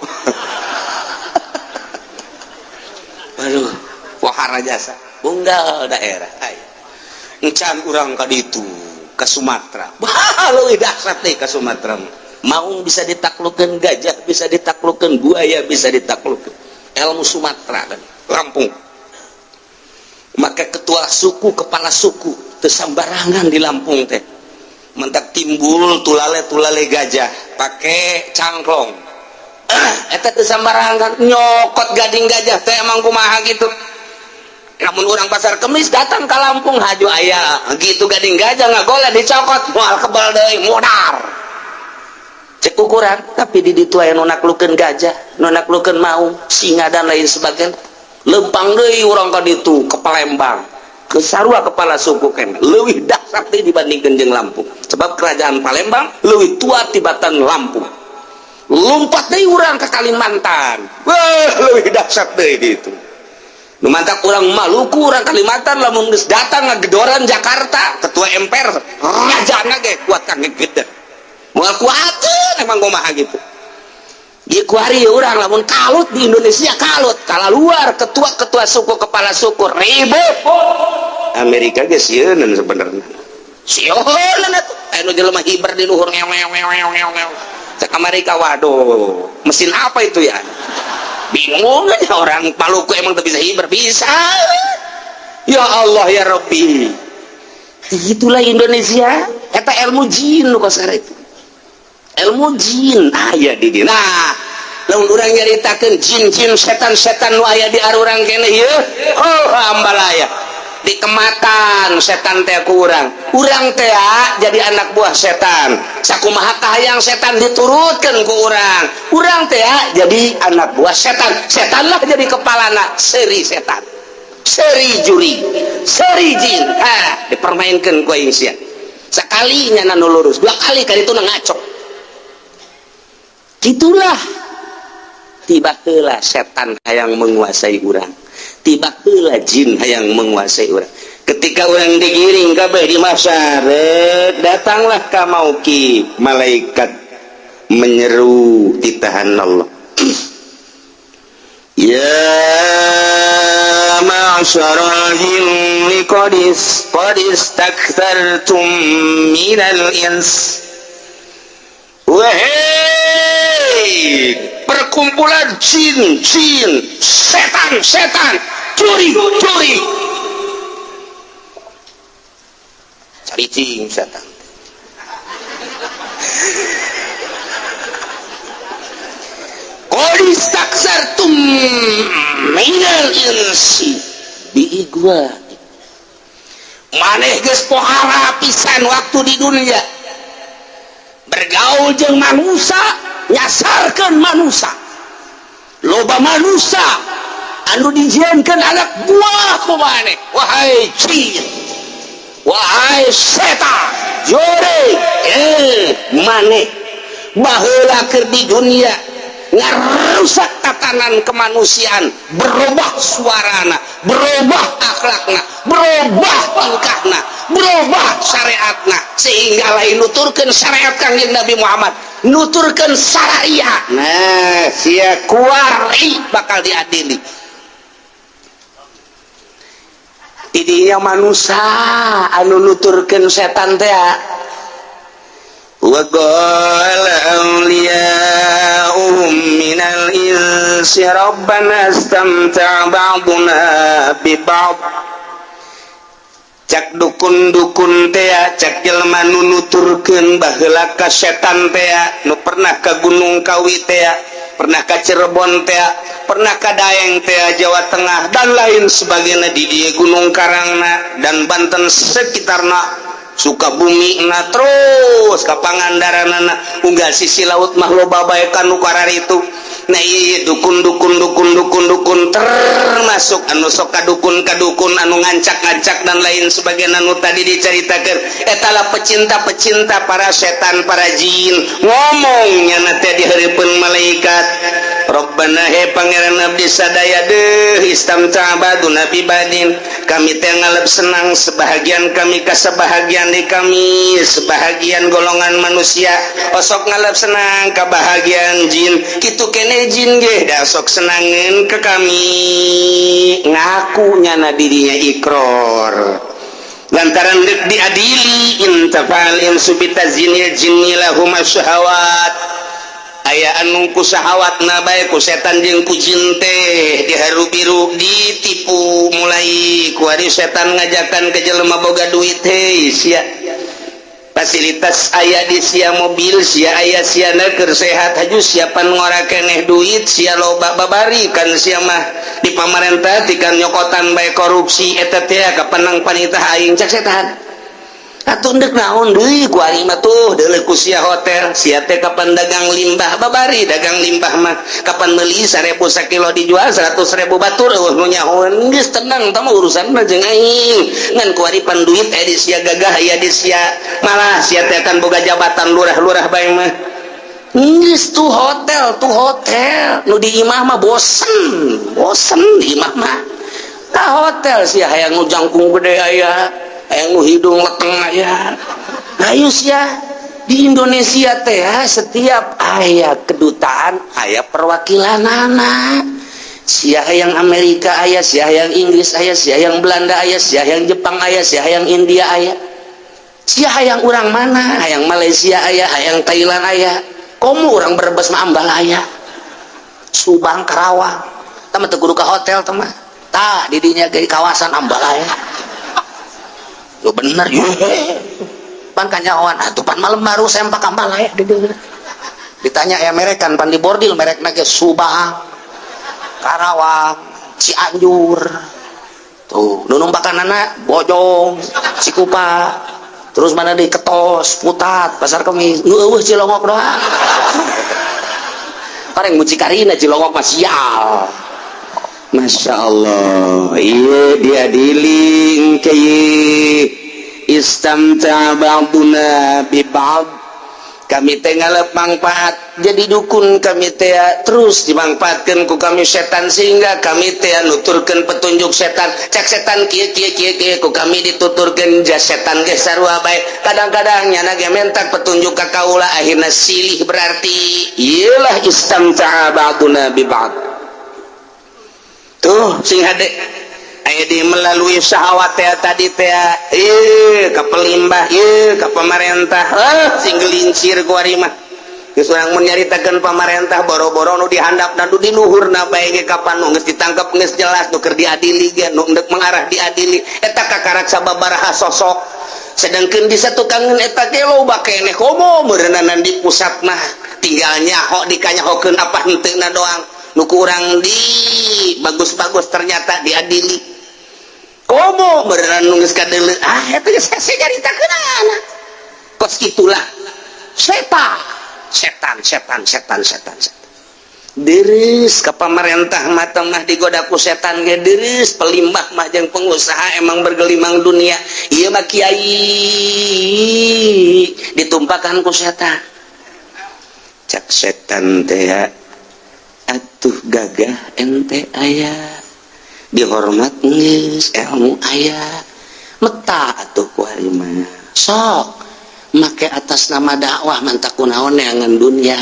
Aduh, wahara jasa unggal daerah. Ayo encan urang ka ditu, ke Sumatera. Bah, leuwih dahsyat deh ka Sumatera. Maung bisa ditaklukkan, gajah bisa ditaklukkan, buaya bisa ditaklukkan. Ilmu Sumatera kan Lampung. Maka ketua suku, kepala suku teu sambarangan di Lampung teh. Mentak timbul tulale tulale gajah pakai cangklong. Eta teu sambarangan nyokot gading gajah teh, emang kumaha gitu. Namun orang Pasar Kemis datang ke Lampung, haju aya gitu gading gajah ngagola, dicokot, moal kebal deui, modar cek ukuran. Tapi di ditu aya nu naklukeun gajah, nu naklukeun maung, singa, dan lain sebagainya. Lempang deui urang ka ditu, ke Palembang, ke sarua kepala suku kan leuwih dahsyat deui dibandingkeun jeung Lampung, sebab kerajaan Palembang leuwih tua tibatan Lampung. Lompat deui urang ke Kalimantan, wah, leuwih dahsyat deui di itu. Nu mantak urang Maluku, urang Kalimantan, lamun geus datang ngagedoran Jakarta, ketua MPR, rajana ge kuat kang gede, moal kuateun. Emang kumaha gitu. Di kuari urang lamun kalut di Indonesia, kalut kala luar, ketua-ketua suku, kepala suku ribut. Amerika ge sieun sebenarnya, sieun atuh anu jelema hiber di luhur, ngew ngew ngew ngew ngew ngew. Cek Amerika, waduh, mesin apa itu ya? Bingung aja orang Maluku, emang tuh bisa hiber? Bisa. Ya Allah, ya Rabbi, itulah Indonesia. Eta ilmu jin nu kos itu, ilmu jin aya di dieu. Nah, lamun urang nyaritakeun jin-jin, setan-setan nu aya di arurang keneh ieu, oh, ambalaya dikematan setan teh ku urang. Urang teh jadi anak buah setan. Sakumaha kahayang setan diturutkeun ku urang. Urang teh jadi anak buah setan, setanlah jadi kepalana. Seri setan, seri juri, seri jin. Ah, dipermainkan ku aing sia. Sekali nyana nu lurus, dua kali kali itu ngaco. Gitulah, tiba heula setan hayang menguasai urang, tiba heula jin hayang menguasai urang. Ketika urang digiring kabeh di mahsyar, datanglah ka mauqif, malaikat menyeru, ditahan Allah, "Ya ma'syaral jinni qad istakthartum minal ins." Wahai perkumpulan jin, jin, setan, setan, curi, curi. Cari cing setan. Qad istakthartum minal insi biigwa. Maneh geus pohara pisan waktu di dunia. Bergaul jeung manusia, nyasarkeun manusia. Loba manusia anu dijieunkeun anak buah ku maneh. Wahai jin, wahai setan, jore, maneh baheula keur di dunia ngarusak tatanan kemanusiaan, berubah suarana, berubah akhlakna, berubah tingkahna, berubah syariatna, sehingga lain nuturkeun syariat Kangjeng Nabi Muhammad, nuturkeun syariat. Nah, sia kuari bakal diadili. Tidinya manusia anu nuturkeun setan teh. Wa qala awliya'uhum minal insi rabbana istamta'a ba'duna bi ba'd. Cak dukun-dukun teh, cak jelema nu nuturkeun baheula ka setan teh, nu pernah ka Gunung Kawi teh, pernah ka Cirebon teh, pernah ka Daeng teh, Jawa Tengah dan lain sebagainya, di dieu Gunung Karangna dan Banten sekitarna, Sukabumi na, terus ka Pangandaranana, unggal sisi laut mah loba bae ka nu kararitu. Nah, ieu dukun dukun dukun dukun dukun, termasuk anu sok kadukun kadukun, anu ngancak-ngancak dan lain sebagainya anu tadi dicaritakeun, eta lah pecinta-pecinta para setan, para jin. Ngomongnya nanti di hareupeun malaikat, "Rabbana, he Pangeran abdi sadaya, deuh istamta ba'duna bi ba'din, kami teh ngalep senang sebahagian kami ka sebahagian di kami." Sebahagian golongan manusia osok ngalep senang ka bahagian jin. Kitu kene jin ge da sok senangeun ke kami. Ngaku nyana dirinya ikror lantaran deuk diadili. Intafal insu bitazinil jinni lahum syahawat. Aya anu ku syahawatna bae ku setan jeung ku jin teh diharu biru, ditipu. Mulai kuari setan ngajakan ke jelema boga duit, "Hei sia, fasilitas aya di sia, mobil sia aya, sia keur sehat, haju siapan ngora keneh, duit sia loba, babari kan sia mah di pamarentah tikan nyokotan bae korupsi, eta teh kapenang panitah aing," cak setan. "Atuh ndek naon deui ku aing mah? Tuh deuleu ku sia hotel, sia teh kapan dagang limbah, babari dagang limbah mah kapan meuli 1000 sakilo dijual 100.000, batur eueuh nu nyahoeun. Geus tenang, tah mah urusanna jeung aing. Ngan kuari pan duit aya di sia, gagah aya di sia, malah sia teh kan boga jabatan lurah-lurah bae mah. Geus tuh hotel, tuh hotel nu di imah mah bosen, bosen di imah mah. Tah hotel sia, hayang nu jangkung gede aya, hayang nu hidung leteng aya, ayo sia." Di Indonesia teh setiap aya kedutaan aya perwakilanana. Sia hayang Amerika aya, sia hayang Inggris aya, sia hayang Belanda aya, sia hayang Jepang aya, sia hayang India aya, sia hayang urang mana, hayang Malaysia aya, hayang Thailand aya, komo urang Brebes mah ambalaya, Subang, Karawang. Tah mah teu kudu ka hotel tah mah, tah didinya ge kawasan ambalaya. Yo bener, yo. Pan kanyahoan atuh, pan malam baru sempak ampal aya di dieu. Ditanya ya merekan, pan di bordil merekna ge Subang, Karawang, Cianjur. Tuh, nu numpakanana Bojong, Cikupa, terus mana di Ketos, Putat, Pasar Kemis. Nu euweuh Cilongok doang. Kareng mucikarina Cilongok mah sial. Masya Allah, iya, diadili engke. Istamta ba'duna bi ba'd. Kami teh ngalep manfaat jadi dukun, kami teh terus dimanfaatkan ku kami setan, sehingga kami teh nuturkeun petunjuk setan. Cek setan kieu kieu kieu kieu, ku kami dituturkeun. Jas setan ge sarua bae, kadang-kadang nyana ge mentak petunjuk ka kaula, akhirna silih. Berarti iyalah istamta'a ba'duna bi ba'd. Tuh, sing hade aya di melalui syahwat teh tadi teh, eh, ka pelimbah, eh, ka pemerintah, eh, sing gelincir ku ari mah. Geus urang mun nyaritakeun pamarentah, boro-boro nu dihandapna, nu di luhurna bae ge kapan nu geus ditangkep, geus jelas nu keur diadili ge, nu endek mengarah diadili eta kakarak sababaraha sosok. Sedangkan di satukangan eta ge loba keneh, komo meureunana di pusat mah tinggal nyaho, dikanyahokeun apa henteu doang. Nu kurang di bagus-bagus ternyata diadili, komo meureunana nu geus kadeuleu, ah, eta geus hese nyaritakeunana. Kos itulah setan, setan, setan, setan, setan, setan. Deres ke pemerintah mata mah digoda ku setan ge deres. Pelimbah mah jeung pengusaha emang bergelimang dunia. Ieu mah kiai ditumpakan ku setan. Cak setan teh, atuh gagah ente, aya dihormat, geus ilmu aya, meta atuh ku ari mah sok make atas nama dakwah, mantak kunaon neangan dunia.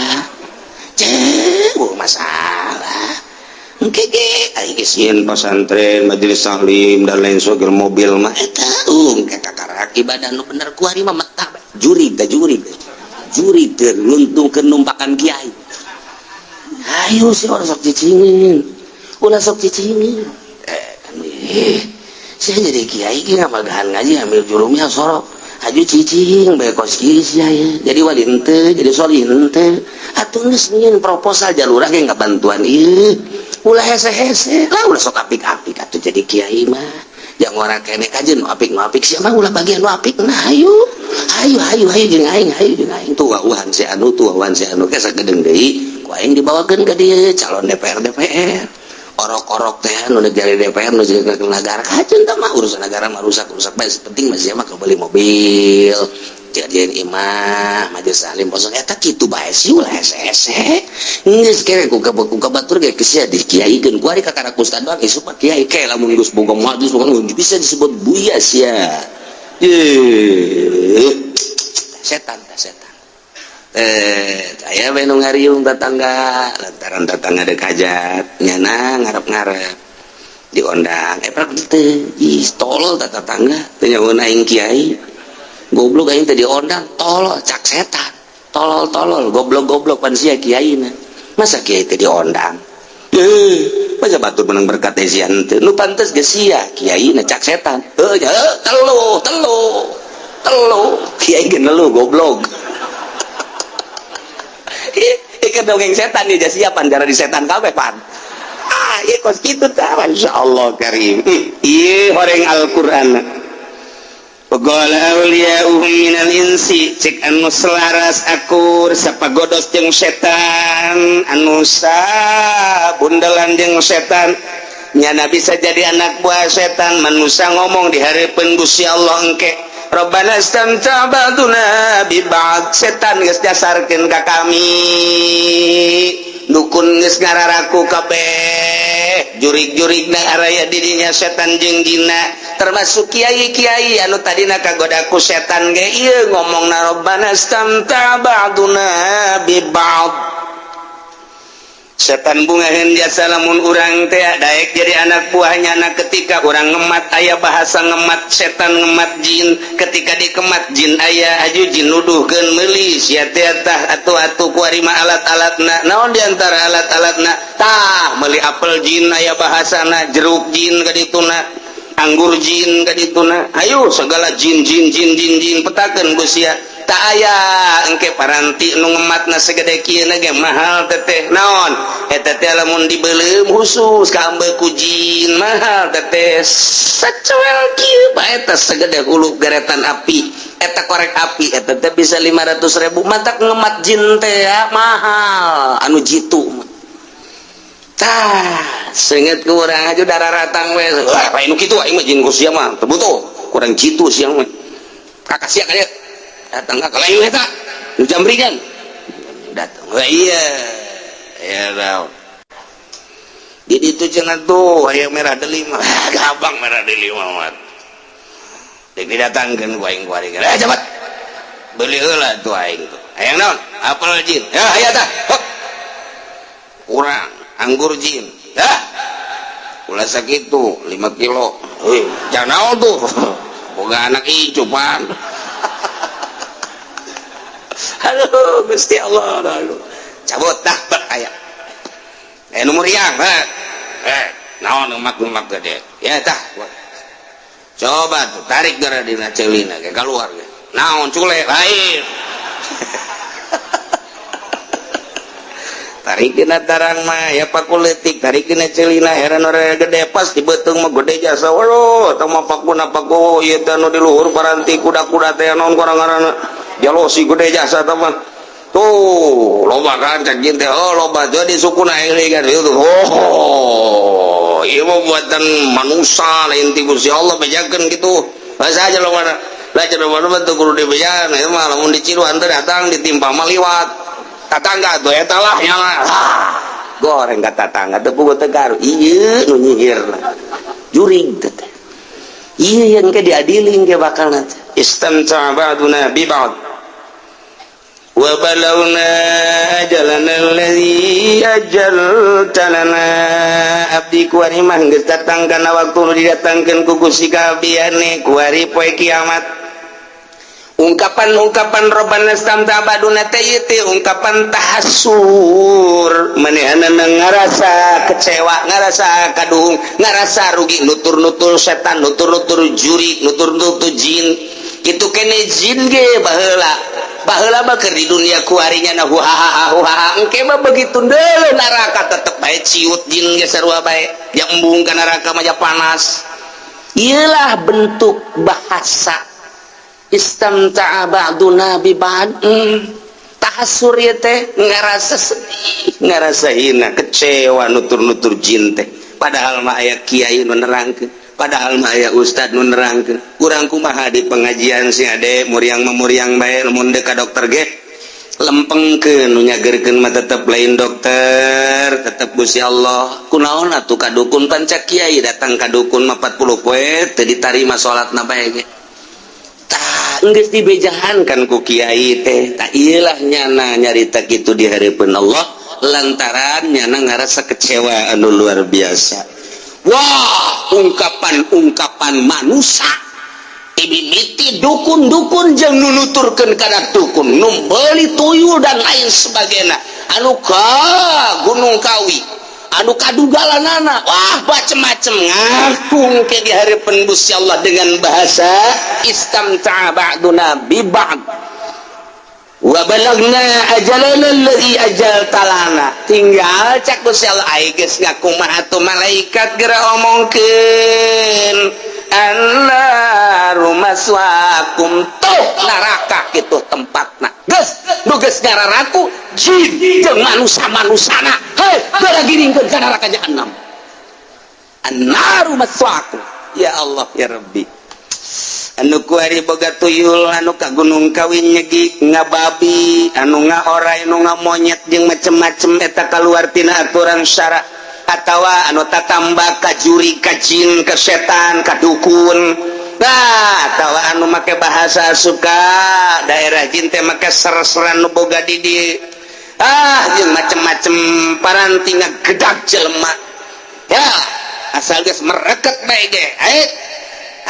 Cek masalah engke ge aing geus nyieun pesantren, majelis taklim, dan lain sebagainya, mobil mah eta engke kakarak ibadah nu bener. Ku ari mah meta jurig teh, jurig, jurig teh nguntungkeun numpakan kiai. Ayo sih, orang sok cicingin, ulah sok cicingin. Eh, kan eh saya jadi kiai ge ngamagahan ngaji, ambil jurumnya, sorok aju cicing bae kos kieu sia ya. Jadi wali henteu, jadi solih henteu, atuh geus nyieun proposal jalurah ge ngabantuan ieu. Ulah hese-hese lah, ulah sok apik-apik atuh jadi kiai mah. Jangan orang kene kajen nu apik, nu apik sia mah ulah bagian nu apik. Nah, ayo ayo ayo ayo jeung aing, ayo jeung aing. Tuh wauhan si anu, tuh wauhan si anu, ke sagedeung deui ku aing dibawakeun ka dieu calon DPR. DPR orok-orok teh nu jadi DPR, nu jadi negara kajen tah mah. Urusan negara mah rusak rusak bae, penting mah sia mah beli mobil, jadian imah, majelis taklim kosong. Eta kitu bae sih, ulah hese-hese. Geus kere ku batur ge geus sia dikiaikeun ku ari kakara ustad doang. Isuk mah kiai ke lamun geus boga majelis, bukan bisa disebut buya sia. Ye, setan tah, setan. Eh, aya we nu ngariung tetangga lantaran tetangga dek hajat, nyana ngarep-ngarep diondang. Eh, prak teu. Ih, tolol tah tetangga, teu nyaho aing kiai. Goblok, aing teh diondang, tolol. Cak setan, tolol tolol, goblok goblok, pan sia kiai na, masa kiai teh diondang? Eh, masa batur menang berkat teh sia henteu, nu pantes ge sia kiai na, cak setan. Heuh ya, telu telu telu, kiai ge nelu, goblok. Ieu dongeng setan nih, siap pan di setan kabeh pan. Ah, ieu kos kitu tah. Masyaallah karim, ieu horeng Al-Qur'an. Waqala awliya'uhum minal insi, cek anu selaras akur sapagodos jeung setan, anu sabundelan jeung setan, nyana bisa jadi anak buah setan manusia, ngomong di hareupeun Gusti Allah engke, Rabbana istamta ba'duna bi ba'd. Setan geus dasarkeun ka kami, dukun geus ngararaku kabeh, jurig-jurigna araya didinya setan jeung jinna, termasuk kiai-kiai anu tadina kagoda ku setan ge ieu ngomongna, Rabbana istamta ba'duna bi ba'd. Setan bungaheun jasa lamun urang teh daek jadi anak buahnya. Anak ketika urang ngemat, aya bahasa ngemat setan, ngemat jin. Ketika dikemat jin, aya aju jin nuduhkeun meuli sia teh tah atuh atuh kuari mah alat-alatna. Naon di antara alat-alatna tah? Meuli apel jin, aya bahasana jeruk jin ka dituna. Anggur jin ka dituna, ayo segala jin jin jin jin jin, petakeun ku sia. Tak aya engke paranti nu ngematna segede kieu ge mahal teteh. Naon eta teh? Lamun dibeuleum khusus kaambe ku jin, mahal teteh. Sacuel kieu bae eta segede hulu geretan api eta, korek api eta teh, bisa 500 ribu. Matak ngemat jin teh ya mahal, anu jitu. Tah, seinget ku urang aja darah ratang we. Wah, lain nu kitu, aing mah jin ku sia mah teu butuh. Kurang jitu siang mah. Kakak sia ka dieu. Datang ka lain eta. Nu jamringan. Datang. Wah, iya. Ya tahu. Di ditu cenah tuh aya merah delima. Gampang merah delima mah. Dek didatangkeun ku aing kuari. Eh, jabat. Beli heula tuh aing tuh. Hayang naon? Apel jin. Ya, aya tah. Hop. Kurang anggur jin. Dah. Ulah sakitu 5 kilo. Eh, jangan naon tuh. Boga anak incu pan. Aduh, Gusti Allah, aduh. Cabut dah, bek aya. Eh, nu muriang, eh. Eh, naon umak-umak gede. Ya tah. Coba tuh tarik gara dina ceulina ge keluar ge. Naon cule lain. Tarik dina tarang mah ya paku leutik, tarik dina ceulina heran ora gede, pas di beuteung mah gede jasa. Waduh, eta mah pakuna paku ieu teh nu di luhur paranti kuda-kuda teh, naon kurang ngaranna? Jalosi gede jasa eta mah. Tuh, loba kan cak jin teh. Oh, loba jadi sukuna ini kan itu. Oh, ieu mah buatan manusia, lain ti Gusti Allah, bejakeun gitu. Bahasa aja lo mana? Lah cenah mana mah teu kudu dibejaan, eta mah lamun diciruan teh datang ditimpa mah liwat. Tatangga tuh eta lah nyala. Ah, goreng ka tatangga teu puguh teu garu. Ieu nu nyihir. Jurig teh. Ieu yang ke diadili ke bakal nanti. Istamta ba'duna bi ba'd. Wa balawna ajalana alladhi ajalta lana. Abdi kuari mah geus datang kana waktu nu didatangkeun ku Gusti kabehane kuari poe kiamat. Ungkapan-ungkapan robbana istamta ba'duna teh ieu teh ungkapan tahassur, manehanana ngarasa kecewa, ngarasa kaduhung, ngarasa rugi, nutur-nutur setan, nutur-nutur juri, nutur-nutur jin. Kitu kene jin ge baheula. Baheula mah keur di dunia kuarinya na huhaha huhaha, engke mah begitu deuleu neraka tetep bae ciut jin ge, sarua bae ja embung ka neraka mah ja panas. Iyalah bentuk bahasa istamta'a ba'duna bi ba'd. Tahassur ieu teh ngarasa sedih, ngarasa hina, kecewa, nutur-nutur jin teh. Padahal mah aya kiai nu nerangkeun, padahal mah aya ustad nu nerangkeun. Urang kumaha di pengajian si ade muriang mah muriang bae, lamun deuk ka dokter ge lempengkeun, nu nyageurkeun mah tetep lain dokter, tetep Gusti Allah. Kunaon atuh ka dukun? Panca kiai datang ka dukun mah 40 poe teu ditarima salatna bae ge. Tah, geus dibejahan kan ku kiai teh. Tah, ieulah nyana nyarita kitu di hareupeun Allah lantaran nyana ngarasa kecewa anu luar biasa. Wah, ungkapan-ungkapan manusia mimiti dukun-dukun jeung nunuturkeun kana dukun nu meuli tuyul dan lain sebagainya, anu ka Gunung Kawi, anu kadugalanana, wah, macem-macem ngaku ke di hareupeun Gusti Allah dengan bahasa istamta'a ba'duna bi ba'd wa balagna ajalana alladhi ajalta lana. Tinggal cak Gusti Allah, ai geus ngaku mah atuh malaikat geura omongkeun, annaru maswakum, tuh neraka kitu tempatna. Geus nu geus ngararaku jin jeung manusa-manusana, hei, geura giringkeun ka neraka jahannam. Annaru maswakum. Ya Allah, ya Rabbi, anu kuari boga tuyul, anu ka Gunung Kawin nyegi ngababi, anu ngaorai, anu ngamonyet jeung macem-macem eta kaluar tina aturan syara, atawa anu tatamba ka juri, ka jin, ka setan, ka dukun. Nah, atawa anu make bahasa suka daerah jin teh make ser-seran nu boga di di ah jeung macem-macem paranti ngagedag jelema ya, asal geus mereket bae ge. Ayo,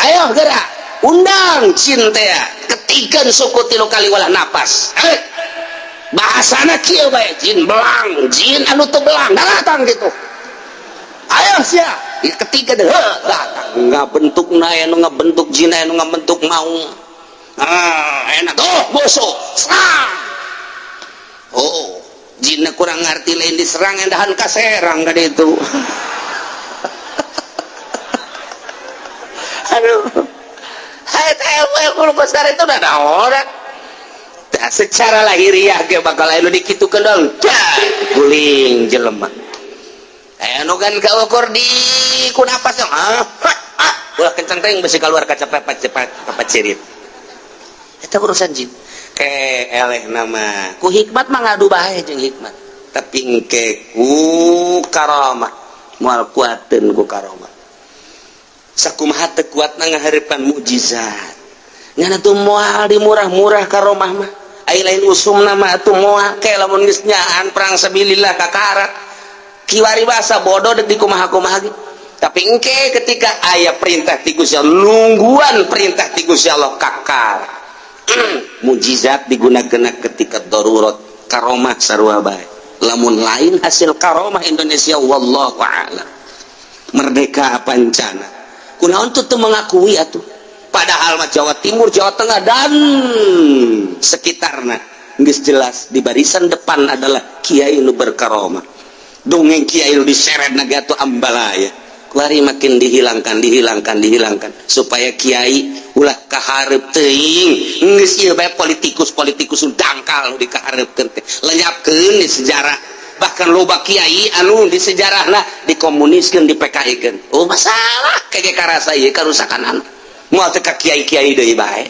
ayo gerak undang jin teh, ketikan suku tilu kali walah napas. Eh, bahasana kieu bae, jin belang, jin anu teu belang datang gitu. Ayo sia. Ketiga deh datang ngabentuk na anu ngabentuk jin, anu ngabentuk maung. Ah, enak tuh bosok serang. Oh, jinna kurang ngerti, lain diserang, endahan kaserang kan itu. Aduh, hai, ilmu besar itu udah ada orang. Nah, secara lahiriah ge bakal anu dikitukeun dong, guling jelema. Anu kan kaukur di ku napas, ah, ah, ulah kenceng teh besi keluar kaca cepat cepat cepat cirit. Eta urusan jin. Ke eleh nama ku hikmat mah ngadu bae jeung hikmat, tapi engke ku karamah moal kuateun. Ku karomah sakumaha teu kuatna ngahareupan mukjizat, ngan atuh moal di murah-murah karomah mah. Ai lain usumna mah atuh moal ke lamun geus nyaan perang sabilillah kakara kiwari basa bodoh dek dikumaha-kumaha ge. Tapi engke ketika aya perintah ti Gusti Allah, nungguan perintah ti Gusti Allah, kakar mujizat digunakan ketika darurat. Karomah sarua bae. Lamun lain hasil karomah Indonesia, wallahu a'lam merdeka pancana. Kunaon tuh mengakui atuh? Padahal mah Jawa Timur, Jawa Tengah, dan sekitarna geus jelas di barisan depan adalah kiai nu berkaromah. Dongeng kiai nu diseret naga atuh ambalaya. Kuari makin dihilangkan, dihilangkan, dihilangkan supaya kiai ulah kaharep teuing. Geus ieu bae politikus-politikus dangkal nu dikahareupkeun teh lenyapkeun di sejarah. Bahkan loba kiai anu di sejarahna dikomuniskeun, di PKI keun. Oh, masalah kege karasa ieu karusakan anu moal teu ka kiai-kiai deui bae.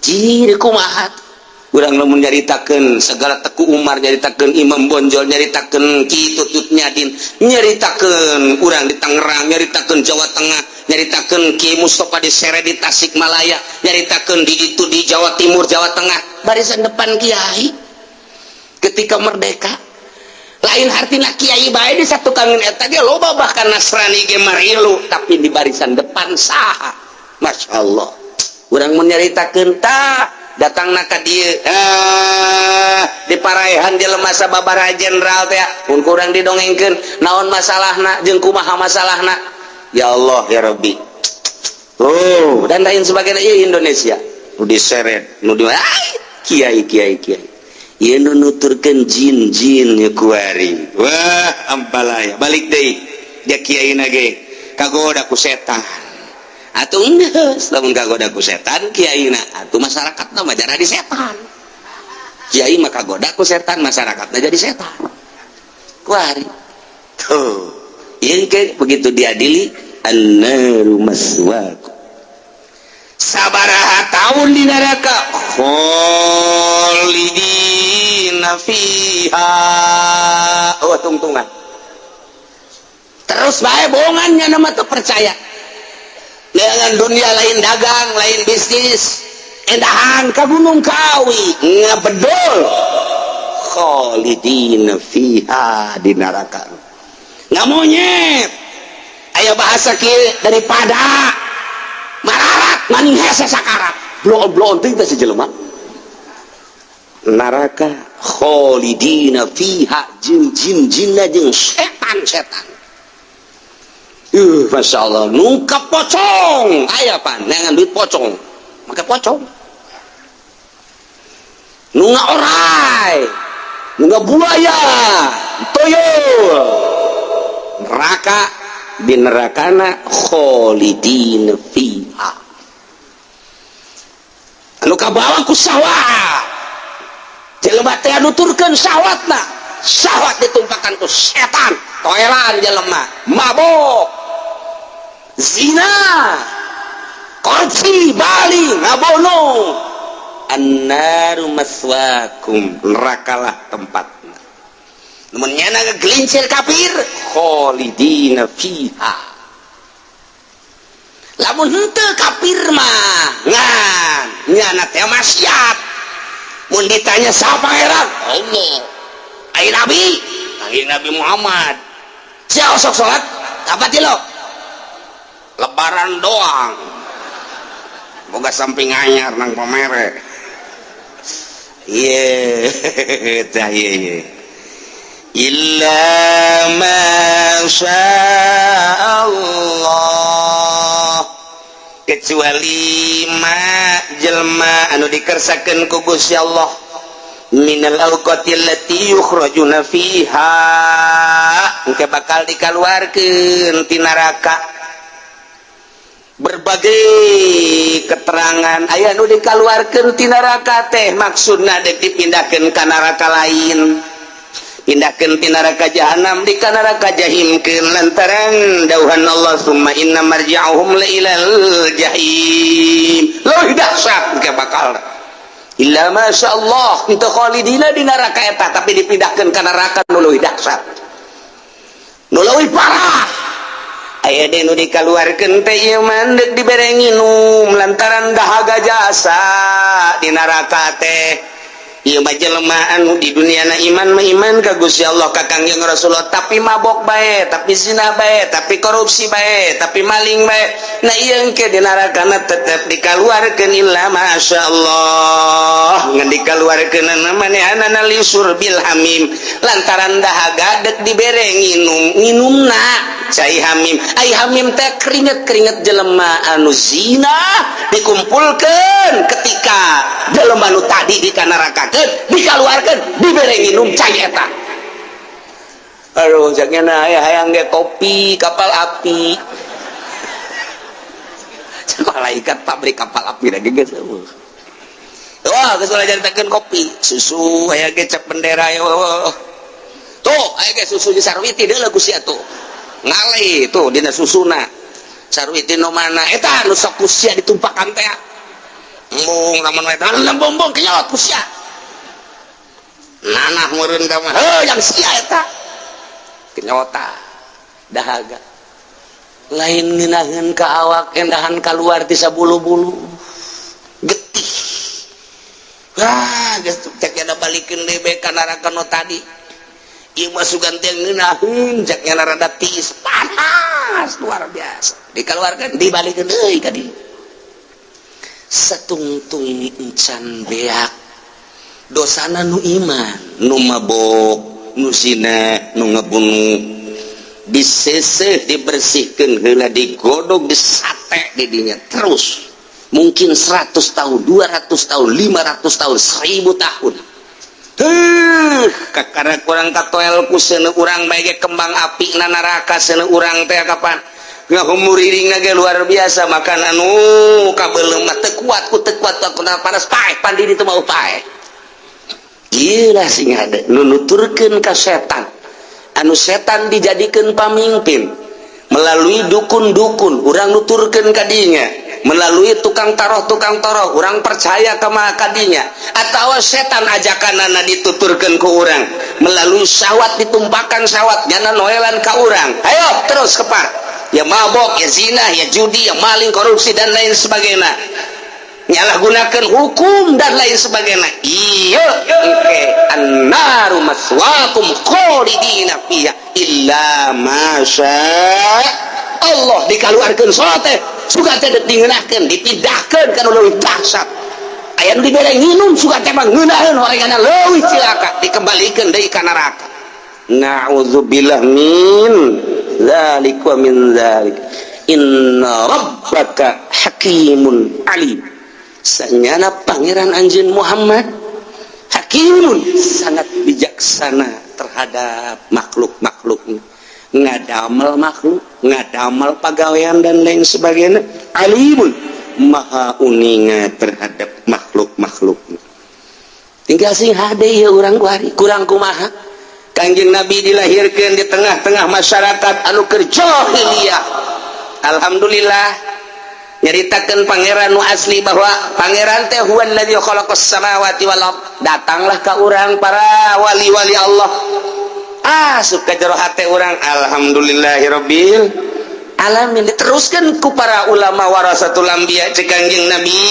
Jir, kumaha urang lamun nyaritakeun segala Teku Umar, nyaritakeun Imam Bonjol, nyaritakeun Ki Tutut Nyadin, nyaritakeun urang di Tangerang, nyaritakeun Jawa Tengah, nyaritakeun Ki Mustafa di Sere di Tasikmalaya, nyaritakeun di itu di Jawa Timur, Jawa Tengah, barisan depan kiai ketika merdeka. Lain artinya kiai bae di satu kangen eta ge loba, bahkan Nasrani ge marilu, tapi di barisan depan saha? Masya Allah, urang menyaritakeun tah datang ka dieu, eh, di paraehan jelema sababaraha jenderal teh mun kurang didongengkeun naon masalahna jeung kumaha masalahna. Ya Allah, ya Rabbi. Oh, dan lain sebagainya. Ieu Indonesia nu diseret nu di kiai kiai kiai ieu nu nuturkeun jin-jin ya kuari. Wah, ambalaya balik deui dia kiai ge kagoda ku setan. Atuh geus lamun kagoda ku setan kiai na, atuh masyarakat mah jadi setan. Kiai mah kagoda ku setan, masyarakatna jadi setan kuari. Tuh, ieu ke begitu diadili, annaru maswaku. Sabaraha tahun di neraka? Kholidina fiha. Oh, tungtungan terus bae bohongannya nama tuh percaya dengan dunia lain dagang, lain bisnis, endahan ke Gunung Kawi ngabedol. Kholidina fiha di neraka nggak monyet. Ayo bahasa kieu, daripada mararat maning hese sakarat bloon-bloon teuing teh si jelema. Neraka kholidina fiha jeung jin-jinna jeung setan-setan. Masya Allah, nungkap pocong aya pan neangan duit pocong, make pocong. Nu orai, nu buaya, toyol, neraka. Di nerakana kholidin fiha anu kabawa ku syahwat. Jelema teh nuturkeun syahwatna, syahwat ditumpakan ku setan, toelan jelema, mabok, zina, korupsi, bali ngabono. Annaru maswakum, nerakalah tempatna. Namun nyana ngegelincir kafir, kholidina fiha. Lamun henteu kafir mah ngan nyana teh maksiat, mun ditanya siapa pangeran? Allah. Ai nabi? Ai Nabi Muhammad. Siapa sok salat? Apa lo lebaran doang, boga samping anyar nang pamere. Iya, tah, iya iya. Illa ma Allah, kecuali ma jelma anu dikersakeun ku Gusti Allah, minal awqati allati yukhrajuna fiha, engke bakal dikaluarkeun ti neraka. Berbagai keterangan aya nu dikaluarkeun ti neraka teh maksudna dek dipindahkeun ka neraka lain, pindahkeun ti neraka jahanam di ka neraka jahimkeun, lantaran dauhan Allah, summa inna marji'uhum la ilal jahim. Leuwih dahsyat ke bakal illa masya Allah itu khalidina di neraka eta, tapi dipindahkeun ka neraka nu leuwih dahsyat, nu leuwih parah. Aya deui nu dikaluarkeun teh ieu mah deuk dibere nginum lantaran dahaga jasa di neraka teh. Ieu mah jelema anu di dunia na iman mah iman ka Gusti Allah, ka Kangjeng Rasulullah, tapi mabok bae, tapi zina bae, tapi korupsi bae, tapi maling bae. Nah, ieu engke di neraka tetep dikaluarkeun illa masyaallah. Ngan dikaluarkeun manehanana li syurbil hamim, lantaran dahaga dek dibere nginum, nginumna cai hamim. Ai hamim teh keringet-keringet jelema anu zina dikumpulkeun ketika jelema nu tadi di neraka dikaluarkeun, dibere minum cai eta. Aduh, caknya aya hayang ge kopi Kapal Api. Malaikat pabrik Kapal Api lagi geus. Wah, geus ulah caritakeun kopi susu, aya ge cap bendera ya. Tuh, aya ge susu di Sarwiti deuleu ku sia tuh. Ngale tuh dina susuna. Sarwiti nu mana? Eta nu sok ku sia ditumpakan teh. Embung lamun eta embung kenyot ku sia. Nanah meureun ka mah, heuh yang sia eta. Kenyota dahaga. Lain ngeunaheun ka awak, endahan kaluar ti sabulu-bulu. Getih. Wah, geus cek nya balikeun deui bae ka neraka nu tadi. Ieu mah sugan teh ngeunaheun, cek nya rada tiis, panas luar biasa. Dikeluarkan, dibalikeun deui ka dieu. Satungtung encan beak dosana nu iman, nu mabok, nu zina, nu ngebunuh, diseseh, dibersihkan heula, digodog, disate di dinya terus mungkin 100 tahun, 200 tahun, 500 tahun, 1000 tahun. Huh, kakara kurang katoel ku seuneu urang bae ge kembang api na neraka seuneu urang teh. Kapan ngahumuriring ge luar biasa, makan anu kabeuleum mah teu kuat ku teu kuat ku panas, paeh pandi ditu mau paeh. Gila, sing hade nu nuturkeun ka setan, anu setan dijadikeun pamimpin melalui dukun-dukun, urang nuturkeun ka dinya melalui tukang taroh, tukang taroh urang percaya ka kadinya, atau setan ajakanana dituturkeun ku urang melalui syahwat, ditumpakan syahwat nyana noelan ka urang, ayo terus kepar ya, mabok ya, zina ya, judi ya, maling, korupsi, dan lain sebagainya, nyalahgunakan hukum dan lain sebagainya. Iya, oke, annaru maswaakum khalidina fiha illa masya Allah. Dikaluarkeun salat teh suka teh dingeunahkeun, dipindahkeun kana leuwih dahsyat. Aya nu dibere nginum, suka teh mah ngeunaheun horenganna leuwih cilaka, dikembalikeun deui ka neraka. Na'udzubillah min dzalik wa min dzalik. Inna rabbaka hakimun alim. Sanyana Pangeran anjeun Muhammad hakimun, sangat bijaksana terhadap makhluk-makhluknya, ngadamel makhluk, ngadamel pagawean, dan lain sebagainya. Alimun, maha uninga terhadap makhluk-makhluknya. Tinggal sing hade ya urang kuari kurang kumaha. Kangjeng Nabi dilahirkan di tengah-tengah masyarakat anu keur jahiliyah. Alhamdulillah, nyaritakeun Pangeran nu asli bahwa Pangeran teh huwallazi khalaqas samawati wal ard. Datanglah ka urang para wali-wali Allah, asup ka jero hate urang, alhamdulillahirabbil alamin. Diteruskan ku para ulama warasatul anbiya. Cek Kangjeng Nabi,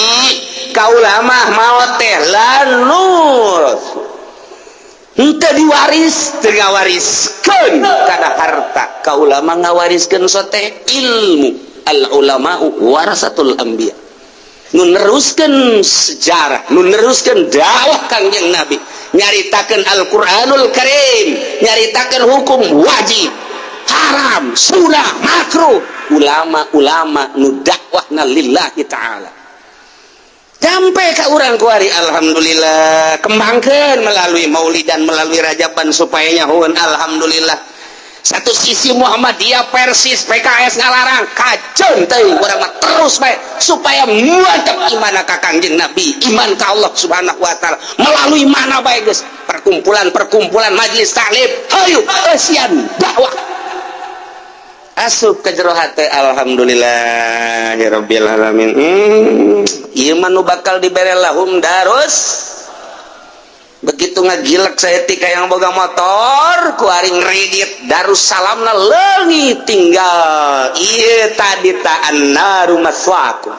ka ulama maot teh lanur henteu diwaris, teu ngawariskeun kana harta. Ka ulama ngawariskeun sote ilmu. Al ulama warasatul anbiya, nu neruskeun sejarah, nu neruskeun dakwah Kangjeng Nabi. Nyaritakeun Al-Qur'anul Karim, nyaritakeun hukum wajib, haram, sunnah, makruh. Ulama-ulama nu dakwahna lillahi ta'ala. Sampai ke urang kuari, alhamdulillah, kembangkan melalui maulidan, melalui rajaban supaya nyahuan, alhamdulillah. Satu sisi Muhammadiyah, Persis, PKS ngalarang, kacun teuing, urang mah terus bae supaya mantap iman ka Kangjeng Nabi, iman ka Allah Subhanahu wa taala melalui mana bae geus, perkumpulan-perkumpulan, majelis taklim, hayu eusian dakwah asup ke jero hate. Alhamdulillah ya rabbil alamin. Ieu mah nu bakal dibere lahum darus. Begitu ngagilek saeutik yang boga motor ku aring ngredit Darussalamna leungit, tinggal ieu tadi ta, annaru maswaakum.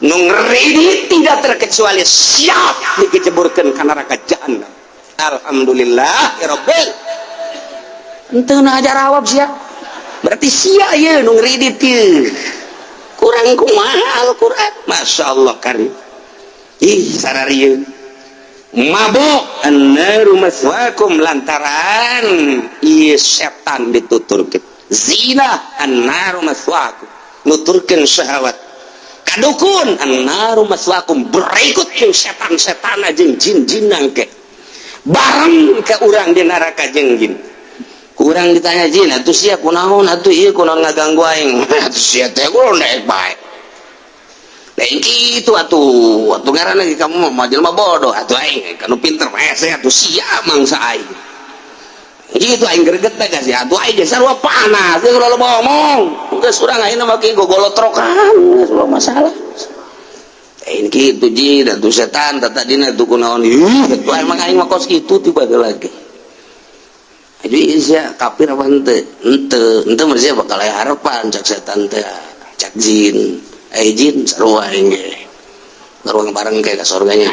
Nu ngredit tidak terkecuali siap dikeceburkeun ka neraka jahannam. Alhamdulillah ya rabbil. Henteu na jawab sia, berarti sia ieu nu ngredit ieu kurang kumaha Al-Qur'an. Masya Allah karim. Ih, sararieun mabok, annaru maswaakum, lantaran ieu setan dituturkeun. Zina, annaru maswaakum, nuturkeun syahwat. Kadukun, annaru maswaakum. Berikut jeung setan-setan jeung jin-jin ke bareng ke urang di neraka jeung jin. Kurang ditanya jin, atuh sia kunaon atuh, ieu kunaon ngaganggu aing atuh, sia teh kunaon daek bae. Lain kitu atuh, atuh ngaranna ge kamu mah jelema bodoh atuh, aing kanu pinter mah hese atuh, sia mangsa aing. Gitu aing greget teh sia atuh, aing ge sarua panas, geus ulah loba omong. Geus urang ayeuna mah gogolotrokan, geus ulah masalah. Lain kitu jin atuh, setan tadina atuh kunaon. Ih, atuh emang aing mah kos kitu tiba lagi. Jadi sia kafir apa henteu? Henteu, henteu mah sia bakal aya harapan, cak setan teh, cak jin. Eh jin, sarua aing ge. Ngaruang bareng kayak ke surganya.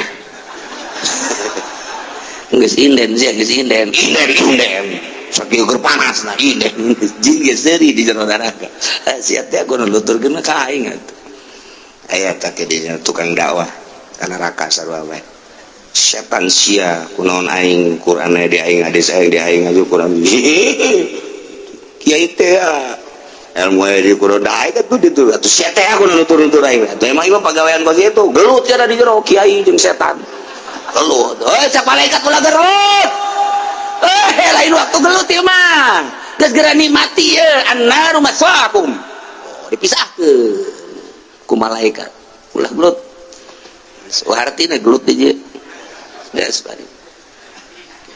Geus inden sia, geus inden, inden, inden. Sakieu keur panas nah inden. Jin ge seuri di jero neraka. Sia teh aku nuturkeun ka aing atuh. Aya tak di tukang dakwah ka neraka sarua bae. Setan sia kunaon aing Quran di aing, hadis aing di aing aja Quran. Kiai teh ilmu di Quran daek atuh ditu atuh, sia teh aku nutur-nutur aing atuh, emang ieu pagawean kos itu. Gelut sia di jero, kiai jeung setan gelut. Eh, cak malaikat, ulah gelut, eh lain waktu gelut ieu mah, geus geura nikmati ye, annaru maswaakum. Oh, dipisahkeun ku malaikat, ulah gelut. Artinya gelut di geus bari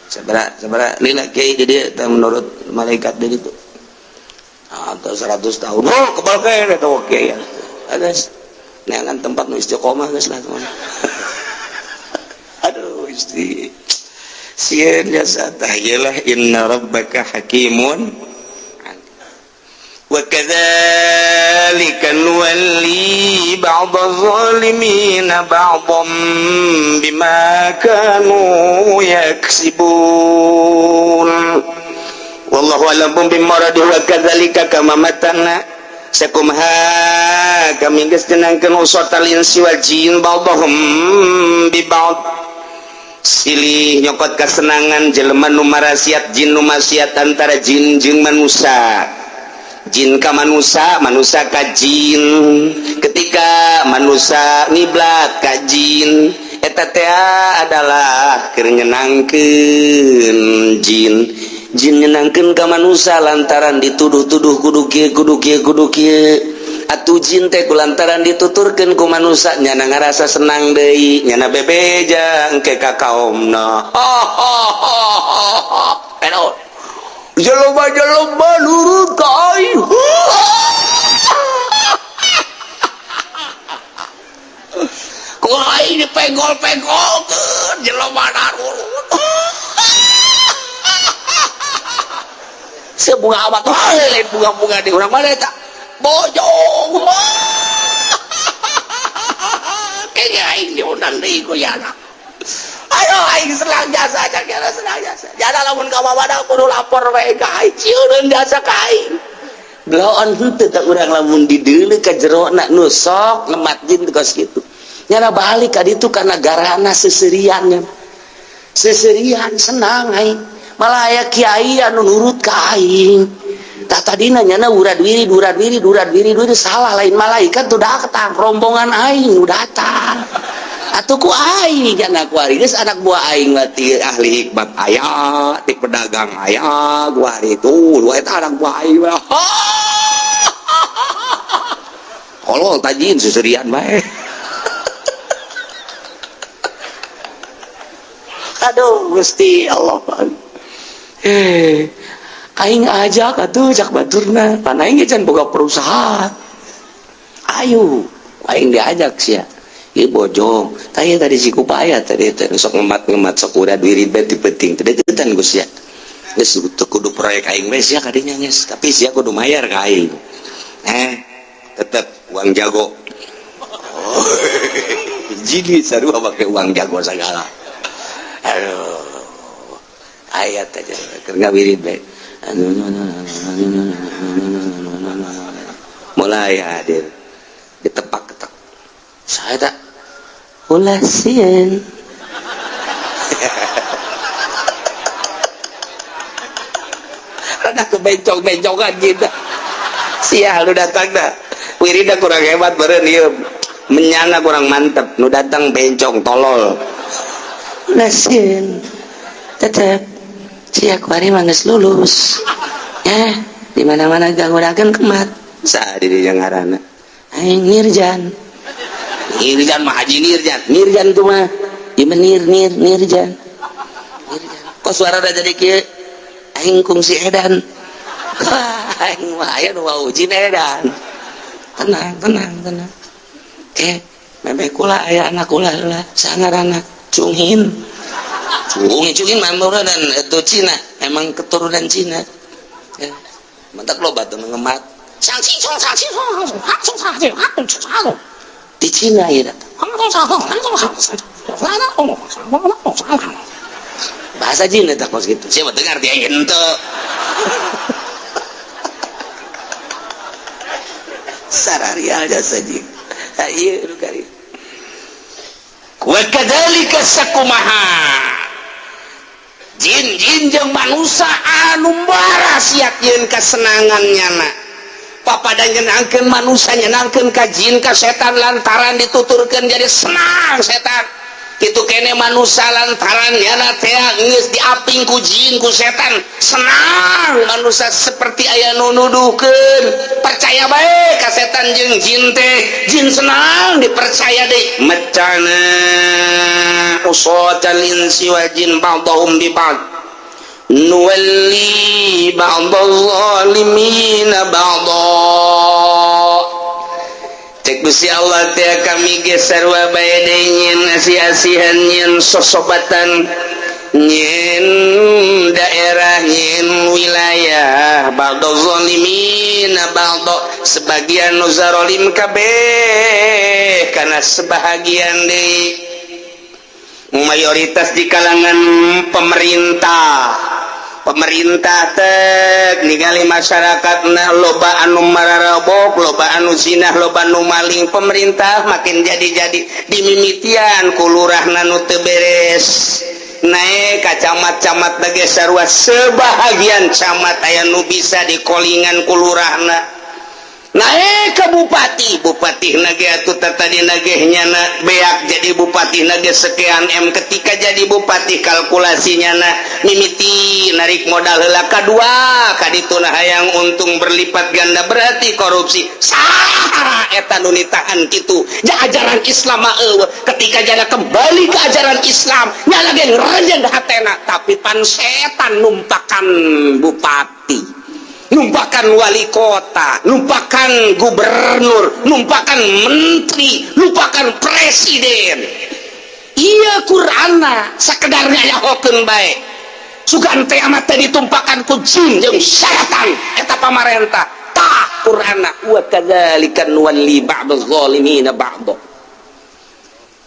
sabara sabara lila kiai di dieu menurut malaikat di ditu atau 100 tahun. Oh, kebal kene eta kiai. Geus neangan tempat nu istiqomah geus lah teman. Aduh, isti sieun jasa tah ieu. Inna rabbaka hakimun. Wa kadzalika nuwalli ba'd adh-dhalimin ba'dhan bima kanu yaksibun. Wallahu a'lam bimuradihi. Wa kadzalika kama matana sakumaha kami geus nyenangkeun usatal insi wal jin ba'dhum bi ba'd, silih nyokot kesenangan jelema nu marasiat, jin nu maksiat, antara jin jeung manusia, jin ka manusia, manusia ka jin. Ketika manusia ngiblat ka jin, eta teh adalah keur nyenangkeun jin, jin nyenangkeun ka manusia lantaran dituduh-tuduh kudu kieu, kudu kieu, kudu kieu. Atuh jin teh kulantaran dituturkeun ku manusia nyana ngarasa senang deui, nyana bebeja engke ka kaomna. Eno jelema-jelema nurut ka aing. Ku aing dipenggol-penggolkeun, jelema narurut. Sebunga amat lain bunga-bunga di urang mana eta bojong. Kayaknya aing diundang deui ku yana. Ayo aing senang jasa, kira senang jasa. Jana lamun ka mamana kudu lapor we ka aing, cieureun jasa ka aing. Bloon henteu teh urang lamun dideuleu ka jerona nu sok ngemat jin kos kitu. Nyana balik ka ditu kana garana seseriannya. Seserian senang aing. Malah aya kiai anu nurut ka aing. Tah tadina nyana urad wirid urad wirid urad wirid wirid salah lain malaikat tuh datang, rombongan aing nu datang. Atuh ku aing anak kuari geus anak buah aing mah ti ahli hikmat aya, ti pedagang aya, kuari tuh eta anak buah aing mah. Kolol tajin seserian bae. Aduh Gusti Allah. Aing ajak atuh cak baturna, pan aing ge can boga perusahaan. Ayo, aing diajak sia. Ieu bojong, tah ieu tadi si kupaya tadi teh sok ngemat-ngemat sok urad wirid bae ti peuting. Teh deukeutan Gus sia. Geus teu kudu proyek aing we sia kadinya geus, tapi sia kudu mayar ka aing. Tetep uang jago. Oh, jadi sarua make uang jago segala. Aduh, ayat aja keur ngawirid bae. Mulai hadir ditepak-ketek. Saya tak ulah sieun. Rada kebencong-bencongan gitu. Sia lu datang dah. Wirida kurang hebat beureun ieu. Menyana kurang mantep, nu datang bencong tolol. Ulah sieun. Tetep sia kuari mah geus lulus. Ya, di mana-mana gangguakeun kemat. Saha di dieu ngaranna? Aing Nirjan. Nirjan mah Haji Nirjan. Nirjan tuh mah ieu mah nir nir Nirjan. Nirjan. Kok suara udah jadi kieu? Aing kungsi edan. Aing mah aya nu wajin edan. Tenang, tenang, tenang. Oke, memeh kula aya anak kula heula, sangarana Cunghin. Cunghin, Cunghin mah dan itu Cina, emang keturunan Cina. Ya. Mentak loba tuh ngemat. Di Cina ya datang. Bahasa Cina tak kos gitu. Siapa dengar dia ente. Sarari aja saja. Ieu nu kari. Wa kadzalika sakumaha. Jin-jin jeung manusia anu barasiat yeun kasenangan nyana. Papada nyenangkeun manusia nyenangkeun ka jin ka setan lantaran dituturkeun jadi senang setan. Kitu kene manusia lantaran nyana teh geus diaping ku jin ku setan senang manusia seperti aya nu nuduhkeun percaya bae ka setan jeung jin teh jin senang dipercaya deui mecana usatal insi wal jin ba'dhum bi ba'd nuwalli ba'dhal zalimina ba'dha. Cek Gusti Allah teh kami ge sarua bae deui nyeun asih-asihan nyeun sosobatan nyeun daerah nyeun wilayah ba'dhal zalimina ba'dha sebagian nu zalim kabeh kana sebahagian deui mayoritas di kalangan pemerintah. Pemerintah teh ningali masyarakatna loba anu mararabok, loba anu zinah, loba anu maling. Pemerintah makin jadi-jadi dimimitian ku lurahna nu teu beres. Naik ka camat-camat ge sarua sebahagian camat aya nu bisa dikolingan ku lurahna. Naik ke bupati, bupati nage atuh tadi nage nyana beak jadi bupati nage sekian M ketika jadi bupati kalkulasinya na mimiti narik modal heula kadua kadituna hayang untung berlipat ganda berarti korupsi saha eta nu nitahan kitu ja ajaran Islam mah eueuh ketika jana kembali ke ajaran Islam nyala ge ngerejen hatena tapi pan setan numpakan bupati numpakan wali kota, numpakan gubernur, numpakan menteri, numpakan presiden. Iya Qur'anna sakedar ngayahokeun bae. Sugan teh amat teh ditumpakan ku jin jeung syaitan eta pamarentah. Tah Qur'anna wa kadzalika nuwalli ba'dadh zalimina ba'd.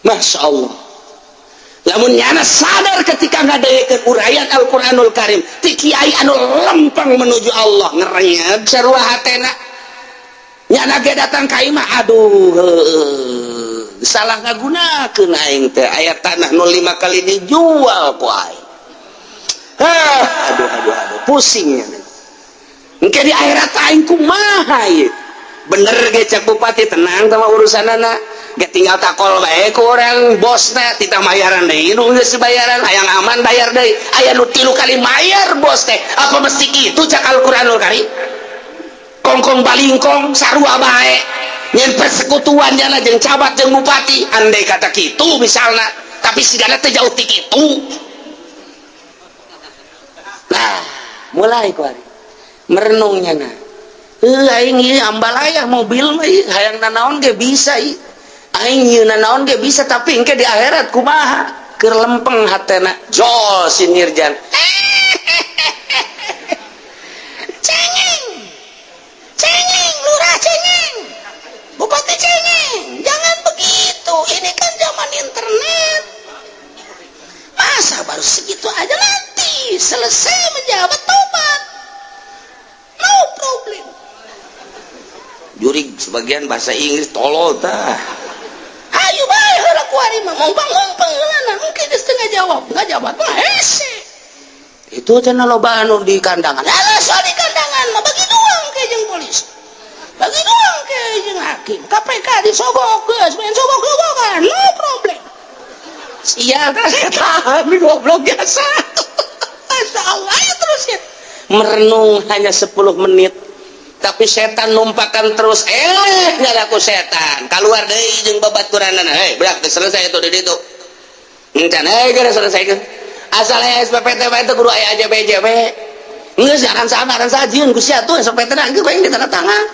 Masya Allah. Lamun nyana sadar ketika ngadekeun uraian Al-Qur'anul Karim ti kiai anu lempeng menuju Allah ngerenyeg sarua hatena nyana ge datang ka imah aduh heueuh Salah ngagunakeun aing teh, aya tanah nu 5 kali dijual ku aing. Ah, aduh aduh aduh, pusing ya. Engke di akhirat aing kumaha ieu? Bener ge cek bupati, tenang sama urusanana. Ge tinggal takol bae ku orang bosna, titah mayaran deui, nu geus bayaran hayang aman bayar deui. Aya nu 3 kali mayar bos teh. Apa mesti kitu cak Al-Qur'anul Karim? Kongkong balingkong sarua bae. Nyen persekutuan nyana jeung camat jeung bupati, andai kata kitu misalna, tapi sigana teh jauh ti kitu. Nah, mulai ku ari merenungnya nah. Aing ieu ambalayah mobil mah ieu hayang nanaon ge bisa ieu. Aing ieu nanaon ge bisa, tapi engke di akhirat kumaha? Keur lempeng hatena. Jol si Nirjan. Cengeng. Cengeng, lurah cengeng. Bupati cengeng. Jangan begitu. Ini kan zaman internet. Masa baru segitu aja, nanti selesai menjabat tobat. No problem. Jurig sebagian bahasa Inggris tolol tah. Hayu bae heula ku ari mah mau bangun pangeulanan engke geus teu ngajawab, ngajawab mah hese. Itu cenah loba anu di kandangan. Alah soal di kandangan mah bagi dua engke jeung polisi. Bagi dua engke jeung hakim. KPK disogok geus main sogok-sogokan, no problem. Sial tah setan goblok biasa. Masya Allah, ayo terus ya. Merenung hanya 10 menit. Tapi setan numpakan terus, nggak laku setan. Keluar deui jeung babaturanana. Hei, berak geus selesai itu di ditu. Encan geus selesai ke. Asal aya SPPT bae teh kudu aya AJB. Geus jangan sama aran sajieun ku sia tuh SPPT na geus bae ditanda tangan.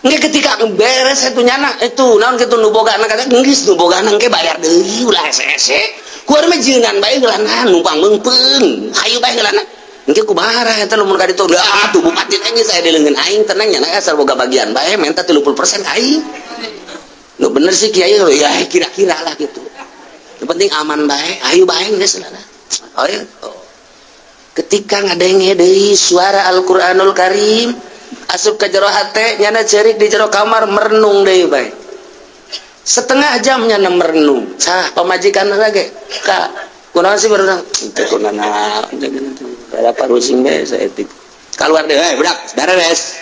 Engke ketika beres itu nyana itu naon kitu nu bogana kata geus nu bogana engke bayar deui ulah hese-hese. Ku urang mah jieunan bae heulana numpang meungpeung. Hayu bae heulana. Engke kumaha eta lamun ka ditu? Ah tuh bupati teh geus aya di leungeun aing tenang nya asal boga bagian bae minta 30% ka aing. Nu bener sih kiai ya kira-kira lah gitu. Yang penting aman bae, ayo bae geus lah. Ayo. Ketika ngadenge deui suara Al-Qur'anul Karim asup ka jero hate nyana ceurik di jero kamar merenung deui bae. Setengah jam nyana merenung. Sah pamajikan lagi. Ka kunaon sih baru teu kunana ada parusing bae saeutik. Keluar deh, budak, beres.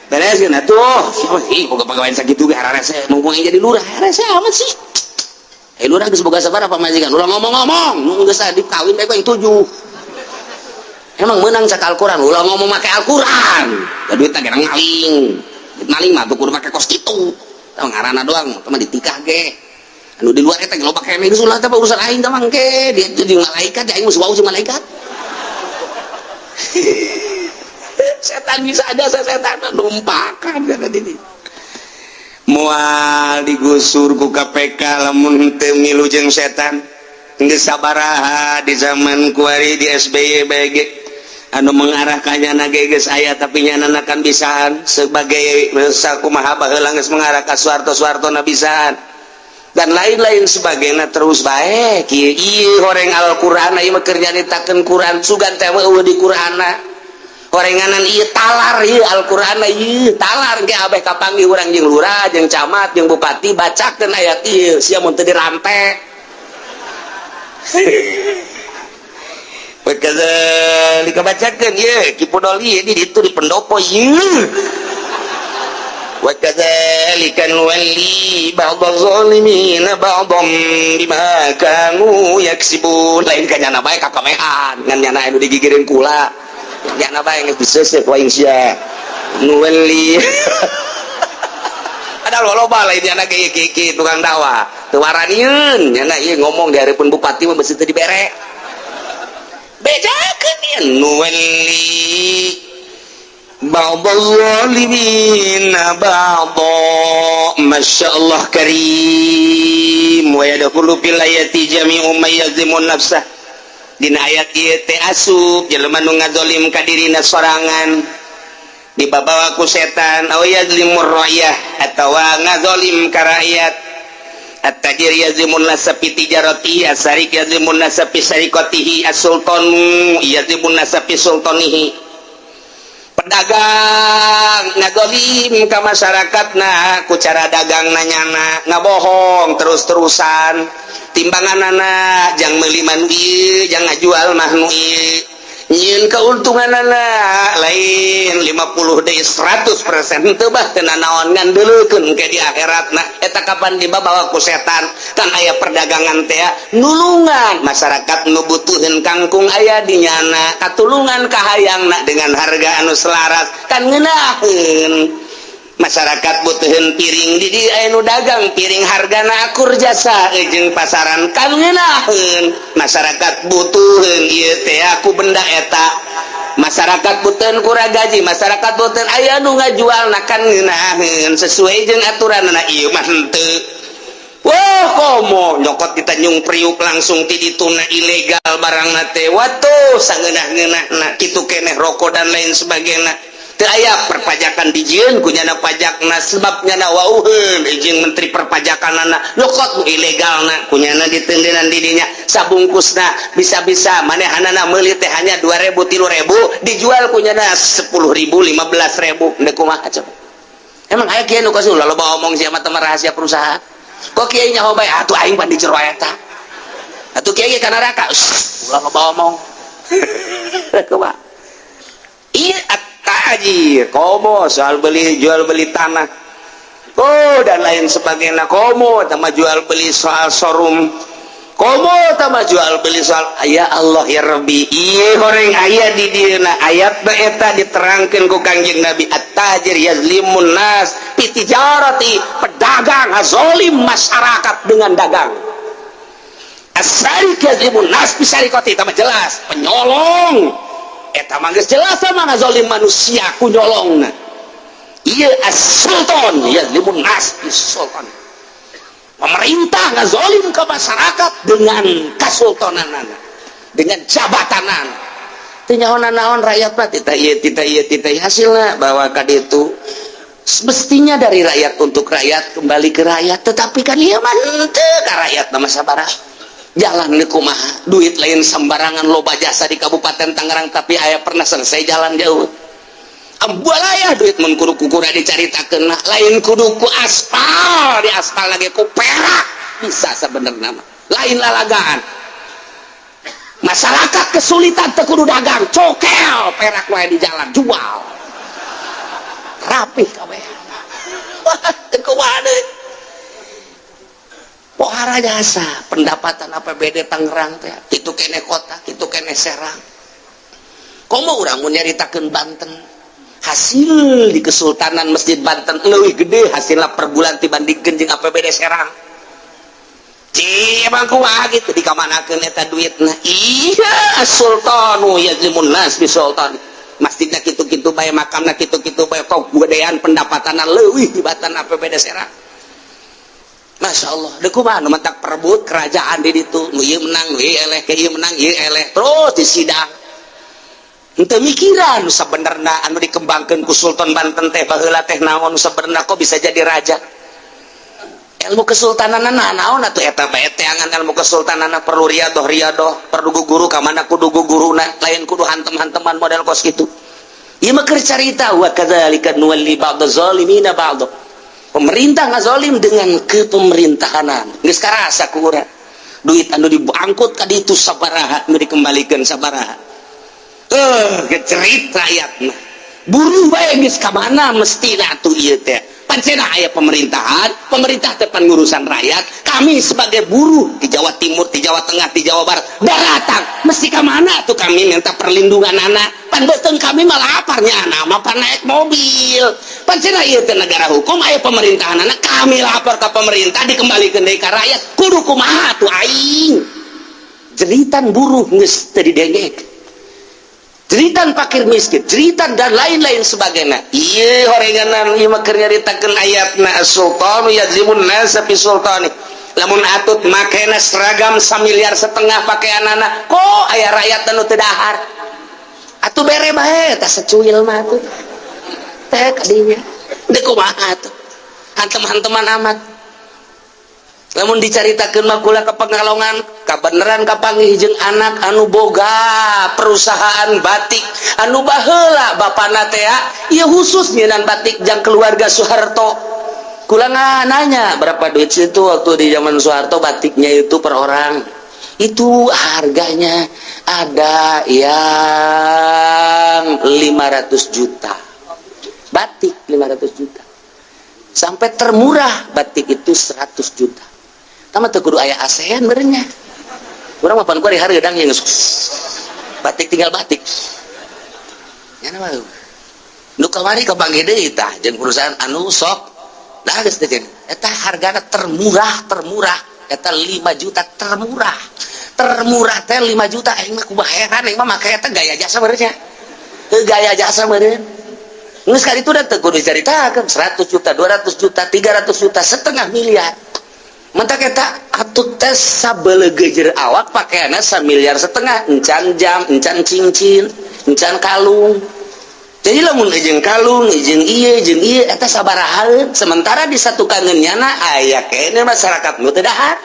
Beres geuna tuh. Ih, boga pagawean sakitu ge hararese mumpung aing jadi lurah, hararese amat sih. Lurah geus boga sabaraha pamajikan? Ulah ngomong-ngomong, nu geus tadi kawin bae ku aing 7. Emang menang cak Al-Qur'an, ulah ngomong make Al-Qur'an. Da duitna ge maling. Duit maling mah tuh kudu make kos kitu. Tah ngaranna doang, teh mah ditikah ge. Anu di luar eta ge loba keneh geus ulah teh urusan aing teh mangke. Dia jadi malaikat, aing mah wau jeung malaikat. Setan bisa aja setan numpakan kata dini. Moal digusur ku KPK lamun teu milu jeung setan. Geus sabaraha di zaman kuari di SBY BG anu mengarah ka nyana ge geus aya tapi nyana kan bisaan sebagai sakumaha baheula geus mengarah ka Soeharto-Soeharto na bisaan dan lain-lain sebagainya terus bae kieu ieu horeng Al-Qur'an ieu mah keur nyaritakeun Qur'an sugan teh mah eueuh di Qur'anna horenganan ieu talar ieu Al-Qur'an ieu talar ge abeh kapanggih urang jeung lurah jeung camat jeung bupati bacakeun ayat ieu sia mun teu dirante. Wakadzalika bacakeun ieu Ki Pudol ieu di ditu di pendopo ieu. Wakadzalika nuwalli ba'dadh zalimina ba'dhan bima kanu yaksibun. Lain ka nyana bae kakamehan ngan nyana anu digigireun kula. Nyana bae geus diseuseuh ku aing sia. Nuwalli. Padahal loba lain nyana ge kieu tukang dakwah. Teu waranieun nyana ieu ngomong di hareupeun bupati mah beusi teu dibere. Bejakeun ieu nuwalli ba'dadh zalimina ba'dha. Masya Allah karim. Wa yadkhulu fil ayati jami'u may yazlimun nafsah. Dina ayat ieu teh asup jelema nu ngazolim ka dirina sorangan dibabawa ku setan aw yazlimur ra'yah atawa ngazolim ka rakyat. At-tajir yazlimun nasa fi tijaratihi, as-sarik yazlimun nasa fi sariqatihi, as-sultanu yazlimun nasa fi sultanihi. Pedagang ngazolim ka masyarakat, ku cara dagang nanyana ngabohong terus-terusan. Timbangan anak jang meuli mah nu ieu, jang ngajual mah nu ieu, nyieun keuntungan anak lain 50 deui 100% henteu bah, teu nanaon, ngandeleukeun ke di akhirat. Nah, eta kapan dibawa ku setan? Kan aya perdagangan teh nulungan masyarakat nu butuheun kangkung, aya di nyana katulungan kahayangna dengan harga anu selaras, kan ngeunaheun. Masyarakat butuhin piring, di dieu aya nu dagang piring hargana akur jasa jeung pasaran, kan ngeunaheun. Masyarakat butuheun ieu teh aku benda eta, masyarakat butuheun kura gaji, masyarakat butuheun, aya nu ngajual, kan ngeunaheun sesuai jeung aturan. Nah, ieu mah henteu. Wah, komo nyokot di Tanjung Priuk langsung ti dituna ilegal barang teh. Watuh, sangeunah-ngeunahna kitu keneh rokok dan lain sebagainya. Teu aya perpajakan dijieun ku nyana pajakna, sebab nyana wauheun jeung menteri perpajakanana, nyokot nu ilegalna ku nyana ditendenan di dinya sabungkusna. Bisa-bisa manehanana meuli teh hanya 2000, 3000, dijual ku nyana 10.000, 15.000. Ndek kumaha coba? Emang aya kieu nu kos ulah loba omong sia mah, rahasia perusahaan. Kok kiai nyaho bae atuh, aing pan di jero eta atuh, kiai ka neraka. Ulah loba omong. Kumaha iya tajir? Komo soal beli jual beli tanah, oh, dan lain sebagainya. Komo sama jual beli soal showroom, komo sama jual beli soal, ya Allah ya Rabbi. Iya, horeng aya di dieuna ayat eta diterangkeun ku Kangjeng Nabi, at-tajir yazlimun nas fi tijarati, pedagang ngazolim masyarakat dengan dagang. As-sariq yazlimun nas fi sariqati, eta mah jelas penyolong, eta mah geus jelas sama ngazolim manusia ku nyolongna. Ieu as-sultan yazlimun nas fi sultan, pemerintah ngazolim ke masyarakat dengan kasultananana, dengan jabatanan. Teu nyaho naon rakyat mah, tita ieu, tita ieu, tita ieu. Hasilna bahwa ka ditu semestinya dari rakyat untuk rakyat, kembali ke rakyat, tetapi kan ieu mah henteu ka rakyat mah sabaraha. Jalan di kumaha, duit lain sembarangan, loba jasa di Kabupaten Tangerang, tapi aya pernah selesai jalan jauh? Ambualaya duit mun kudu kukura dicaritakeun, lain kudu ku aspal, di aspal lagi ku perak bisa sebenarnya mah, lain lalagaan. Masyarakat kesulitan teu kudu dagang, cokel perak wae di jalan, jual rapih kabeh. Wah, teu kumaha deui? Pohara jasa pendapatan APBD Tangerang teh kitu keneh kota, kitu keneh Serang. Komo urang mun nyaritakeun Banten, hasil di Kesultanan Masjid Banten leuwih gede hasilna per bulan dibandingkeun jeung APBD Serang. Ci, emang kumaha gitu, dikamanakeun eta duitna? Iya, sultanu yazlimun nas bi sultan. Masjidna kitu-kitu bae, makamna kitu-kitu bae, kok gedean pendapatanna leuwih dibatan APBD Serang. Masya Allah, deh kumaha nu mentak perebut kerajaan di ditu, nu ieu menang, nu ieu eleh, ke ieu menang, ieu eleh, terus di sidang. Henteu mikiran nu sabenerna anu dikembangkeun ku Sultan Banten teh baheula teh naon nu sabenerna, kok bisa jadi raja? Ilmu kesultanan naon atuh eta bae teangan ilmu kesultanan? Perlu riadoh riadoh, perlu guru ka mana kudu guruna, lain kudu hantem-hanteman model kos kitu. Ieu mah keur carita wa kadzalika nuwalli ba'daz zalimina ba'd. Pemerintah ngazolim dengan kepemerintahanan geus karasa ku urang, duit anu diangkut ka ditu sabaraha, nu dikembalikan sabaraha. Eh, cerita rakyatna buruh bae geus ka mana mestina atuh ieu teh? Pancena aya pemerintahan, pemerintah teh ngurusan rakyat. Kami sebagai buruh di Jawa Timur, di Jawa Tengah, di Jawa Barat datang mesti ka mana tuh kami minta perlindungan anak? Pan beuteung kami malah laparnya, anak mah pan naik mobil. Pancena ieu teh negara hukum, aya pemerintahan anak, kami lapor ke pemerintah, dikembalikan deui ka rakyat, kudu kumaha tuh aing? Jeritan buruh geus teu didengek, jeritan fakir miskin, jeritan dan lain-lain sebagainya. Iya, horenganan ieu mah keur nyaritakeun ayatna as-sultanu yazlimun nasa fi sultani. Lamun atut makena seragam 1,5 miliar pakaianana, kok aya rakyat anu teu dahar? Atuh bere bae tah secuil mah atuh. Teh kadinya. Deuk kumaha atuh? Hantem-hanteman amat. Lamun dicaritakeun mah kula ke Pekalongan kabeneran kapanggih jeung anak anu boga perusahaan batik anu baheula bapana teh ieu khusus nyieunan batik jang keluarga Soeharto. Kula nanya berapa duit situ waktu di zaman Soeharto batiknya itu per orang itu harganya ada yang 500 juta, batik 500 juta, sampai termurah batik itu 100 juta. Tama teu kudu aya ASEAN berenya. Urang mah pan ku harga dang yang batik tinggal batik. Nya mah nu kamari kapanggih deui tah jeung perusahaan anu sok dah geus teh eta hargana termurah, termurah eta 5 juta, termurah termurah teh 5 juta. Aing mah kumaha heran, aing mah make eta gaya jasa meureun nya. Teu gaya jasa meureun. Geus kali itu udah teu kudu dicaritakeun 100 juta, 200 juta, 300 juta, setengah miliar. Mentak eta atuh teh sabelegejer awak pakaianna samiliar setengah, encan jam, encan cincin, encan kalung. Jadi lamun jeung kalung, jeung ieu, jeung ieu eta sabaraha, sementara di satu kangen nyana aya kene masyarakat nu teu dahar.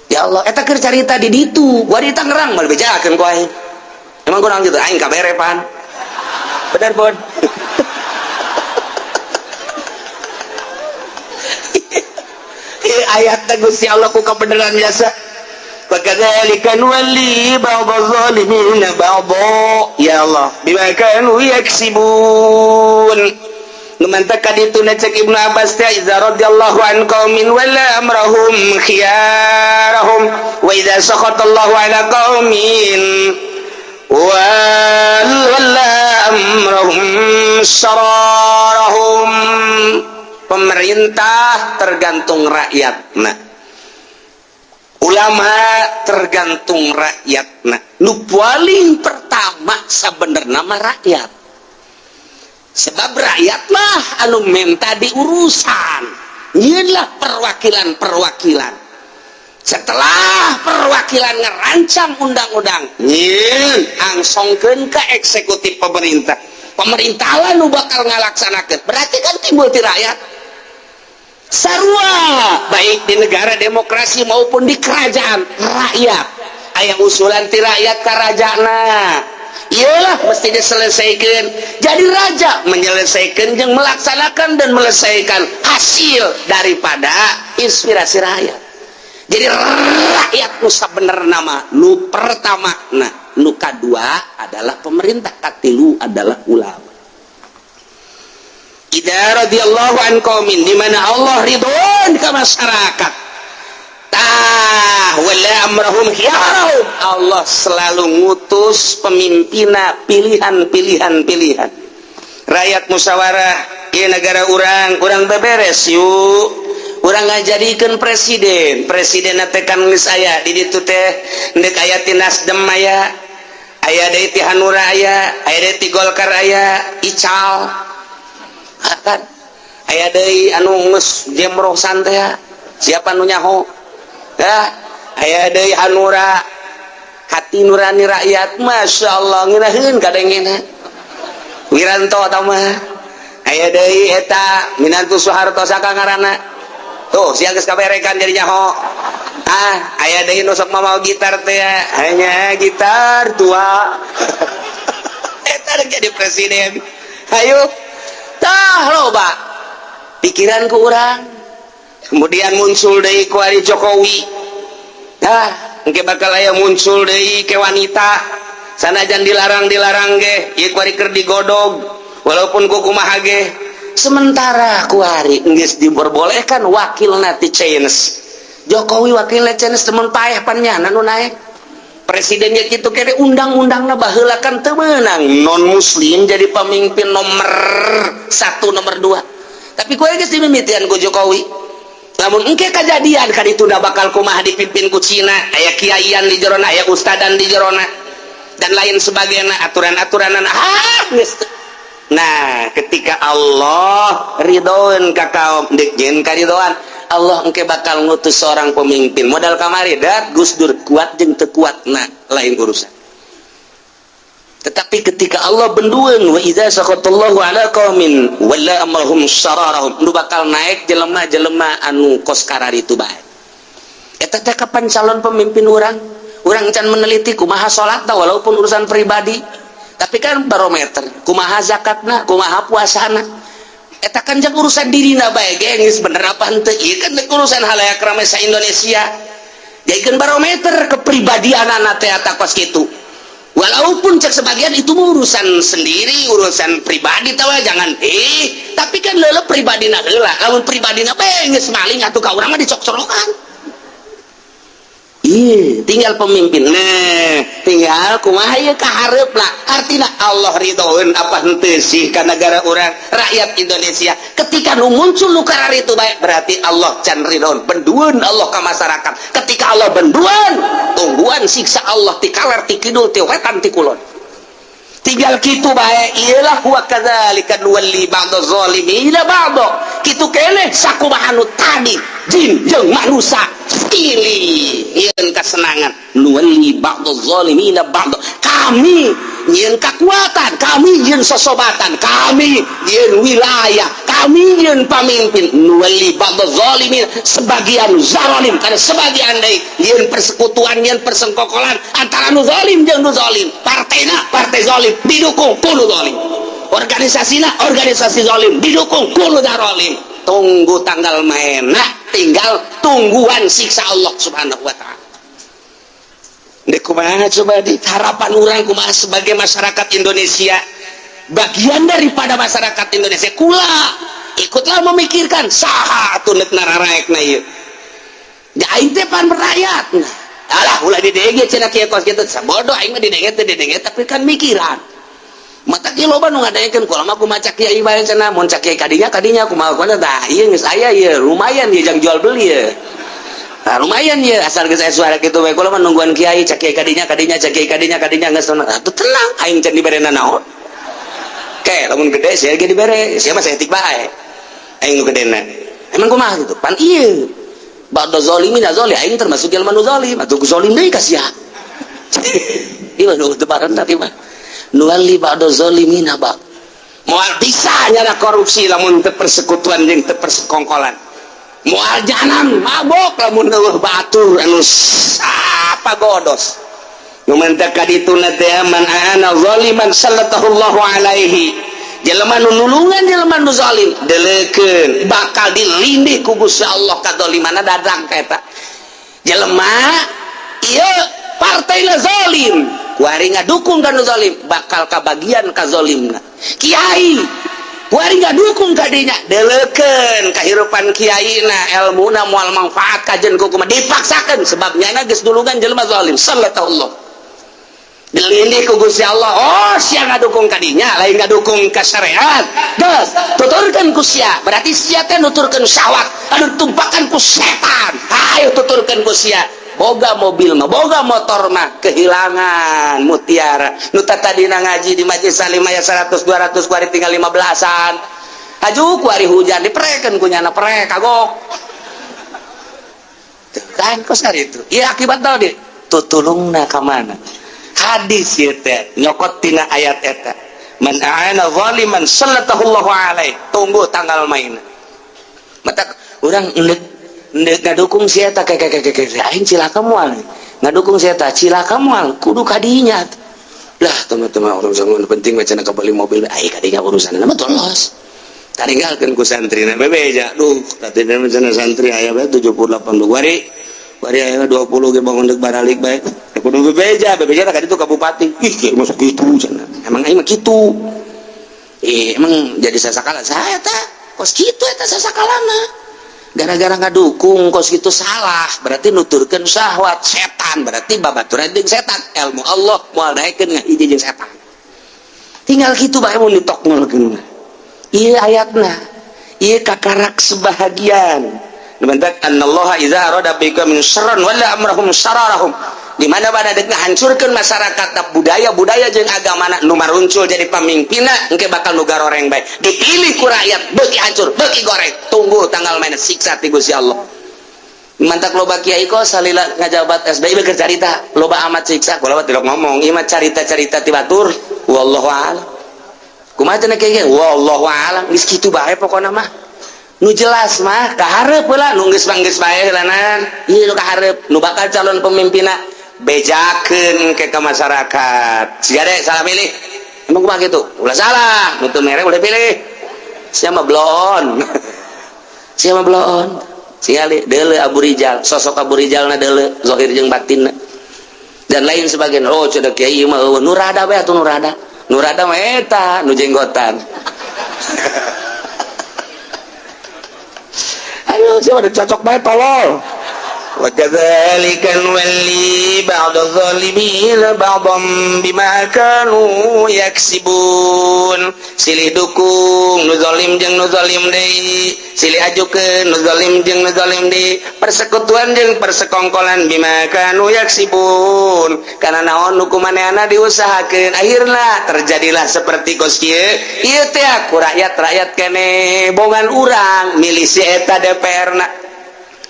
Ya Allah, eta keur carita di ditu, gua di Tangerang mah bejakeun ku aing. Emang kurang gitu, aing kabere pan. Bener, Bon. Ayat Gusti Allah ku kebenaran biasa. Wa kadzalika nuwalli ba'dha zalimina ba'dha. Ya Allah, bima kanu yaksibun. Nu mantak ka ditu cek Ibnu Abbas teh idza radhiyallahu an qaumin wala amrahum khiyarahum wa idza sakhatallahu ala qaumin wala amrahum sararahum. Pemerintah tergantung rakyat, nah ulama tergantung rakyat, nah nu paling pertama sabenerna mah rakyat, sebab rakyat mah anu minta diurusan, inilah perwakilan-perwakilan. Setelah perwakilan ngerancang undang-undang, nyieun angsongkeun ke eksekutif pemerintah, pemerintah lah nu bakal ngalaksanakeun, berarti kan timbul ti rakyat. Sarua baik di negara demokrasi maupun di kerajaan rakyat, aya usulan ti rakyat ka rajana, iyalah mesti diselesaikan. Jadi raja menyelesaikan yang melaksanakan dan melesaikan hasil daripada inspirasi rakyat. Jadi rakyat nu sabenerna nama nu pertama, nah nu kadua adalah pemerintah, katilu adalah ulama. Idza radhiyallahu an qaumin, di mana Allah ridhoan ke masyarakat, tah wala amrahum khiyarahum, Allah selalu ngutus pemimpinna pilihan-pilihan pilihan. Rakyat musyawarah, ieu negara urang, urang beberes yuk, urang ngajadikeun presiden, presiden teh kan geus aya di ditu teh, ndek aya ti Nasdem aya, aya deui ti Hanura aya, aya deui ti Golkar aya, Ical kan aya deui anu geus jemrosan teh, siapa nu nyaho ya, aya deui Hanura, hati nurani rakyat, Masya Allah ngeunaheun kadengena Wiranto tah mah, aya deui eta minantu Soeharto saka ngaranna tuh sia geus kaberekan jadi nyaho. Ah aya deui nu sok mamawa gitar teh, hanya gitar tua eta jadi presiden. Ayo tah loba pikiran ku urang, kemudian muncul deui ku ari Jokowi, tah engke bakal aya muncul deui ke wanita sanajan dilarang-dilarang ge ieu ku ari keur digodog walaupun ku kumaha ge. Sementara kuari geus diperbolehkan wakilna ti Chinese, Jokowi wakilna Chinese temen paeh pan nyana nu naek presidennya kitu kene. Undang-undangna baheula kan teu meunang non muslim jadi pemimpin nomor 1 nomor 2, tapi kuari geus dimimitian ku Jokowi. Lamun engke kajadian ka ditu da bakal kumaha dipimpin ku Cina, aya kiaian di jerona, aya ustadan di jerona dan lain sebagainya, aturan-aturanan ah geus. Nah ketika Allah ridhoan ka kaum deuk jeung karidoan Allah engke bakal ngutus seorang pemimpin modal kamari dat Gus Dur kuat jeung teu kuat, nah lain urusan. Tetapi ketika Allah bendueun, wa idza sakhatallahu ala qaumin walla amrahum sararahum, nu bakal naik jelema-jelema anu kos kararitu bae. Eta teh kapan calon pemimpin urang? Urang can meneliti kumaha salatna, walaupun urusan pribadi, tapi kan barometer kumaha zakatna, kumaha puasana. Eta kan jang urusan dirina bae ge, geus bener apa henteu, ieu kan urusan halayak ramai sa Indonesia. Jadikeun barometer kepribadianana teh eta kos kitu. Walaupun cek sebagian itu urusan sendiri, urusan pribadi tahu jangan, tapi kan leule pribadina heula. Lamun pribadina bae geus maling atuh ka urang mah dicok-corokan. Iya, tinggal pemimpin. Nah, tinggal kumaha ieu ka hareup lah. Artina Allah ridhoeun apa henteu sih ka negara urang, rakyat Indonesia. Ketika nu muncul nu kararitu bae, berarti Allah can ridhoeun. Bendueun Allah ka masyarakat. Ketika Allah bendueun, tungguan siksa Allah ti kaler, ti kidul, ti wetan, ti kulon. Tinggal kitu bae, iyalah wa kadzalika nuwalli ba'dha zalimina ba'dha. Kitu keneh sakumaha nu tadi jin jeung manusia pilih nyieun kasenangan, nuwalli ba'dha zalimina ba'dha. Kami nyieun kekuatan, kami nyieun sosobatan, kami nyieun wilayah, kami nyieun pamimpin. Nuwalli ba'dha zalimin, sebagian zalim karena sebagian deui nyieun persekutuan, nyieun persengkokolan antara nu zalim jeung nu zalim. Partaina partai zalim didukung ku nu zalim, organisasina organisasi zalim didukung ku nu zalim. Tunggu tanggal main. Nah, tinggal tungguan siksa Allah Subhanahu wa Ta'ala. Dek kumaha coba di harapan orang kumaha sebagai masyarakat Indonesia, bagian daripada masyarakat Indonesia? Kula ikutlah memikirkan saha atuh nek nararaekna ieu. Ya, aing teh pan rakyat. Nah, alah, ulah didenge cenah kieu kos kitu. Sabodo aing mah didenge teh didenge, tapi kan mikiran. Mata kieu loba nu ngadengekeun kula mah, kumaha cak kiai bae cenah, mun cak kiai kadinya kadinya kumaha kumaha. Tah, ieu geus aya ieu, lumayan ieu jang jual beli ye. Nah, lumayan ya, asal geus aya suara kitu bae. Kula mah nungguan kiai, cak kiai kadinya kadinya, cak kiai kadinya kadinya, geus atuh tenang, aing can dibere naon. Ke lamun gede sia ge dibere, sia mah saeutik bae. Aing nu gedena. Emang kumaha gitu? Pan ieu. Ba'da zalimin zalim, aing termasuk jelema nu zalim, atuh zalim deui ka sia. Ieu nu teu bareng tadi mah. Nuwalli ba'da zalimina ba'd. Moal bisa nyana korupsi lamun teu persekutuan jeung teu persekongkolan. Moal jalan mabok lamun eueuh batur anu apa godos. Nu mentak ka dituna teh, man aana zaliman sallallahu alaihi. Jelema nu nulungan jelema nu zalim, deleukeun bakal dilindih ku Gusti Allah kadzalimana dadang ka eta. Jelema ieu partai zalim, kuari ngadukung ka nu zalim, bakal kabagian ka zalimna. Kiai kuari ngadukung ka dinya, deleukeun kahirupan kiaina, elmuna moal manfaat kajen ku kumaha dipaksakeun, sebab nyana geus nulungan jelema zalim. Sallallahu dilindih ku Gusti Allah. Oh, sia ngadukung ka dinya, lain ngadukung ka syariat, geus tuturkeun ku sia, berarti sia teh nuturkeun syahwat anu tumpakan ku setan. Ayo tuturkeun ku sia, boga mobil mah, boga motor mah, kehilangan mutiara. Nu tadina ngaji di majlis salim aya 100 200, kuari tinggal 15-an. Haju kuari hujan diprekeun ku nyana, prek kagok. Tuh kan kos itu iya akibat tadi tutulungna ka mana. Hadis ieu teh nyokot tina ayat eta, man a'ana zaliman sallallahu alaihi. Tunggu tanggal main. Mata urang endek endek ngadukung si eta, kayak kayak kayak aing cilaka moal ngadukung si eta, cilaka moal, kudu kadinya lah. Teman-teman, orang zaman penting baca nak beli mobil aing kadinya, urusan nama tolos taringgalkeun ku santri na bebeja. Duh, tadi cenah santri aya bae 70 80, wari wari aya 20 ge bangun deuk baralik bae, kudu bebeja. Bebeja tadi itu ka bupati, ih kieu masuk kitu cenah. Emang aing mah kitu. Eh, emang jadi sasakala saya teh kos kitu eta sasakalana gara-gara ngadukung kos kitu salah, berarti nuturkeun syahwat setan, berarti babaturan jeung setan. Ilmu Allah moal daekeun ngahiji jeung setan. Tinggal kitu bae mun ditoknolkeun ieu ayatna, ieu kakarak sebahagian. Bentak annallaha idza arada bikum syarran wala amrahum syararahum, di mana pada dek ngahancurkeun masyarakat, budaya-budaya jeung agama. Nu maruncul jadi pamimpinna engke bakal nu garoreng bae, dipilih ku rakyat, beuki hancur, beuki goreng. Tunggu tanggal main siksa ti Gusti Allah. Mantak loba kiai kok salila ngajabat SBY beker carita loba amat siksa. Kula mah tidak ngomong, ieu mah carita-carita ti batur. Wallahu a'lam. Kumaha cenah kiai? Wallahu a'lam. Geus kitu bae pokona mah. Nu jelas mah kahareup heula, nu geus mah geus bae heulanan. Ieu nu kahareup, nu bakal calon pemimpinna bejakeun ke masyarakat. Siga deh salah milih. Emang kumaha kitu? Ulah salah, nu teu mere ulah pilih. Sia mah bloon. Sia mah bloon. Sia deuleu Abu Rijal, sosok Abu Rijal na deuleu, zahir jeung batinna. Dan lain sebagainya. Oh, cenah kiai mah eueuh nu rada bae atuh nu rada. Nu rada mah eta nu jenggotan. Ayo, siapa cocok bae tolol. Wa kadzalika nuwalli ba'd adh-dhalimin ba'dhan bima kanu yaksibun. Silih dukung nu zalim jeung nu zalim deui, silih ajukeun nu zalim jeung nu zalim deui, persekutuan jeung persekongkolan bima kanu yaksibun. Kana naon nu kumaneana diusahakeun, akhirna terjadilah seperti kos kieu. Ieu teh ku rakyat-rakyat kene bongan urang milih si eta DPR na.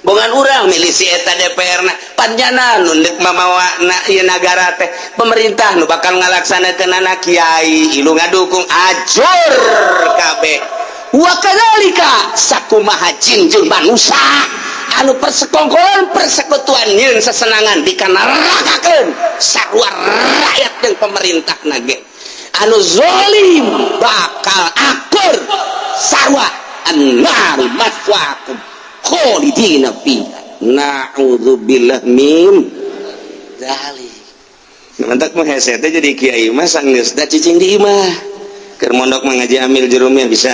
Bongan urang milih si eta DPR na, panjana nu deuk mamawa na ieu nagara teh pemerintah nu bakal ngalaksanakeunana kiai ilu ngadukung ajur kabeh. Wa kadzalika sakumaha jin jeung manusa anu persekongkolan persekutuan nyeun sesenangan dikanerakakeun sarua rakyat jeung pemerintah nage anu zalim bakal akur sarua annaru maswaakum khalidina fiha. Na'udzubillah min dzalik. Mantak mah hese teh jadi kiai mah sanggeus da cicing di imah. Keur mondok mah ngaji amil jurumiyah bisa,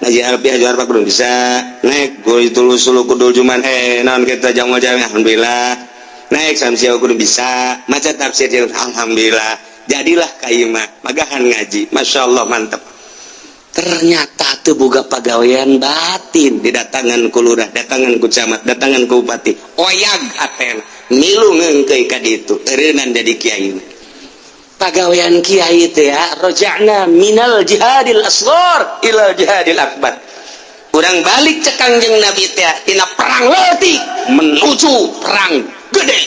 ngaji alfiah juar belum bisa, naik goi tulus sulu kudul juman naon kita jamal jami alhamdulillah, naik samsiah kudu bisa, maca tafsir alhamdulillah, jadilah kiai mah magahan ngaji, masyaallah mantap. Ternyata tuh boga pagawean batin didatangan ku lurah, datangan ku camat, datangan ku bupati, oyag hatena milu ngeungkeui ka ditu, eureunnan jadi kiai. Pagawean kiai teh ya, roja'na minal jihadil asghar ila jihadil akbar. Urang balik cek Kangjeng Nabi teh tina perang leutik menuju perang gede.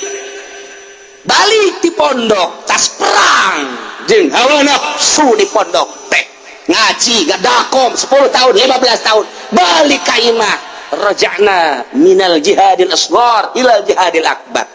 Balik di pondok tas perang jeung hawa nafsu di pondok teh. Ngaji ngadakom 10 tahun 15 tahun balik ka imah raja'na minal jihadil asghar ila jihadil akbar.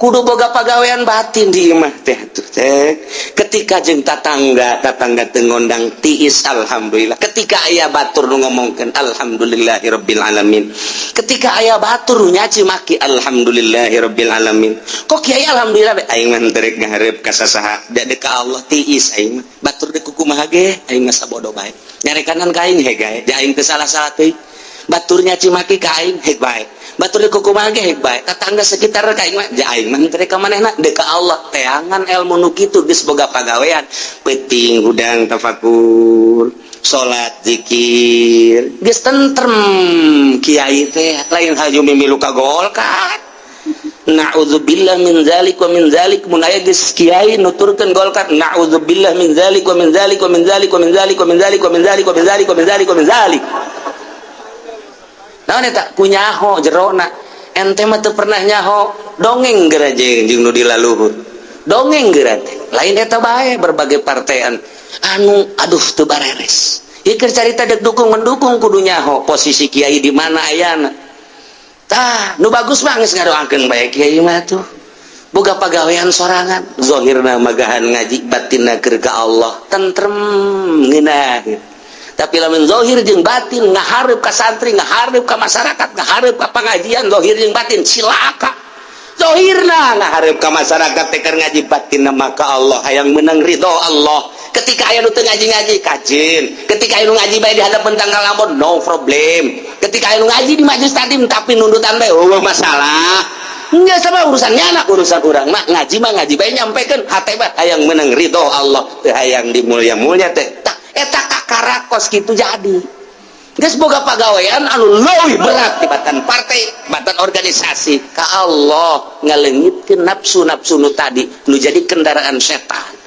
Kudu boga pagawean batin di imah teh tuh teh. Ketika jeung tatangga, tatangga teu ngondang tiis alhamdulillah. Ketika aya batur nu ngomongkeun alhamdulillahirabbil alamin. Ketika aya batur nu nyaci maki alhamdulillahirabbil alamin. Kok kiai alhamdulillah be aing mah teu rek ngahareup ka sasaha da deuk ka Allah tiis aing mah. Batur deuk kumaha ge aing mah sabodo bae. Nyarekanan ka aing heg gae, da aing teu salah-salah teuing. Batur nyaci maki ka aing heg bae. Batur deuk kumaha ge heg bae. Tetangga sekitar ka aing mah ja aing mah teu rek ka manehna deuk ka Allah. Teangan ilmu nu kitu geus boga pagawean. Peuting hudang tafakur, salat zikir, geus tentrem kiai teh lain haju mimilu ka Golkar. Na'udzubillah min zalik wa min zalik. Mun aya geus kiai nuturkeun Golkar, na'udzubillah min zalik wa min zalik wa min zalik wa min zalik wa min zalik wa min zalik wa min zalik wa min zalik wa min zalik. Naon eta ku nyaho jerona. Ente mah teu pernah nyaho, dongeng geura jeung nu di laluhur. Dongeng geura teh. Lain eta bae berbagai partean anu aduh teu bareres. Ieu keur carita deuk dukung mendukung kudu nyaho posisi kiai di mana ayana. Tah, nu bagus mah geus ngadoakeun bae kiai mah tuh. Boga pagawean sorangan, zahirna magahan ngaji, batinna keur ka Allah, tentrem ngeunah. Tapi lamun zahir jeung batin ngahareup ka santri, ngahareup ka masyarakat, ngahareup ka pengajian, zahir jeung batin cilaka. Zahirna ngahareup ka masyarakat teh keur ngaji, batinna maka Allah hayang menang ridho Allah. Ketika aya nu teu ngaji-ngaji kajin, ketika aya nu ngaji bae di hadapan tanggal lamun no problem. Ketika aya nu ngaji di majelis taklim tapi nundutan bae eueuh masalah. Enggak sama urusannya anak urusan urang mah ngaji bae nyampekeun hate mah hayang menang ridho Allah teu hayang dimulia-mulia teh. Tah eta kakara kos kitu jadi. Geus boga pagawean anu leuwih berat tibatan partai, tibatan organisasi. Ka Allah ngaleungitkeun nafsu-nafsu nu tadi nu jadi kendaraan setan.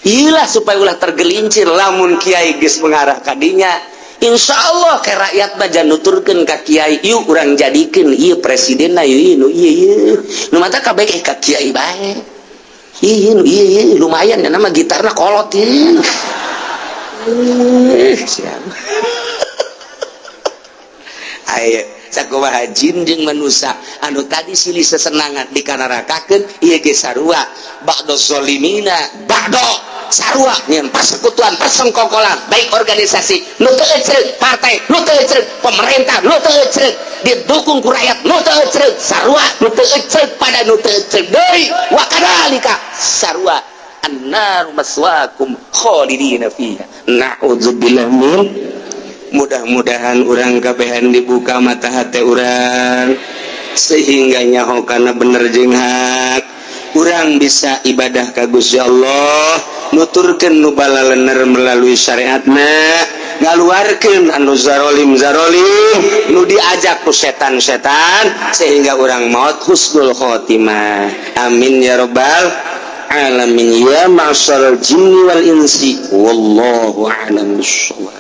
Iyalah supaya ulah tergelincir lamun kiai geus mengarah ka dinya. Insya Allah ke rakyat mah jangan nuturkeun ka kiai, yuk urang jadikeun ieu presidenna ieu nu ieu ieu. Nu mata kabeh ka kiai bae. Iya, iya, iya, lumayan ya, nama gitarna kolot ya. Eh, siap. Ayo, sakumaha jin jeung manusia anu tadi silih sesenangan dikanarakakeun, ieu ge sarua, ba'do zolimina ba'do, sarua nyeun persekutuan, persengkokolan, baik organisasi nu teu ecreug, partai nu teu ecreug, pemerintah nu teu ecreug, didukung ku rakyat nu teu ecreug, sarua nu teu ecreug pada nu teu ecreug deui. Wa kadzalika, sarua, annar maswaakum khalidina fiha, na'udzubillah min. Mudah-mudahan urang kabehan dibuka mata hati urang sehingga nyaho kana bener jeung hak. Urang bisa ibadah ka Gusti Allah, nuturkeun nu balalener melalui syariatna, ngaluarkeun anu zarolim zarolim, nu diajak ku setan-setan, sehingga urang maut husnul khotimah. Amin ya robbal alamin. Ya ma'syaral jinni wal insi, wallahu a'lam bissawab.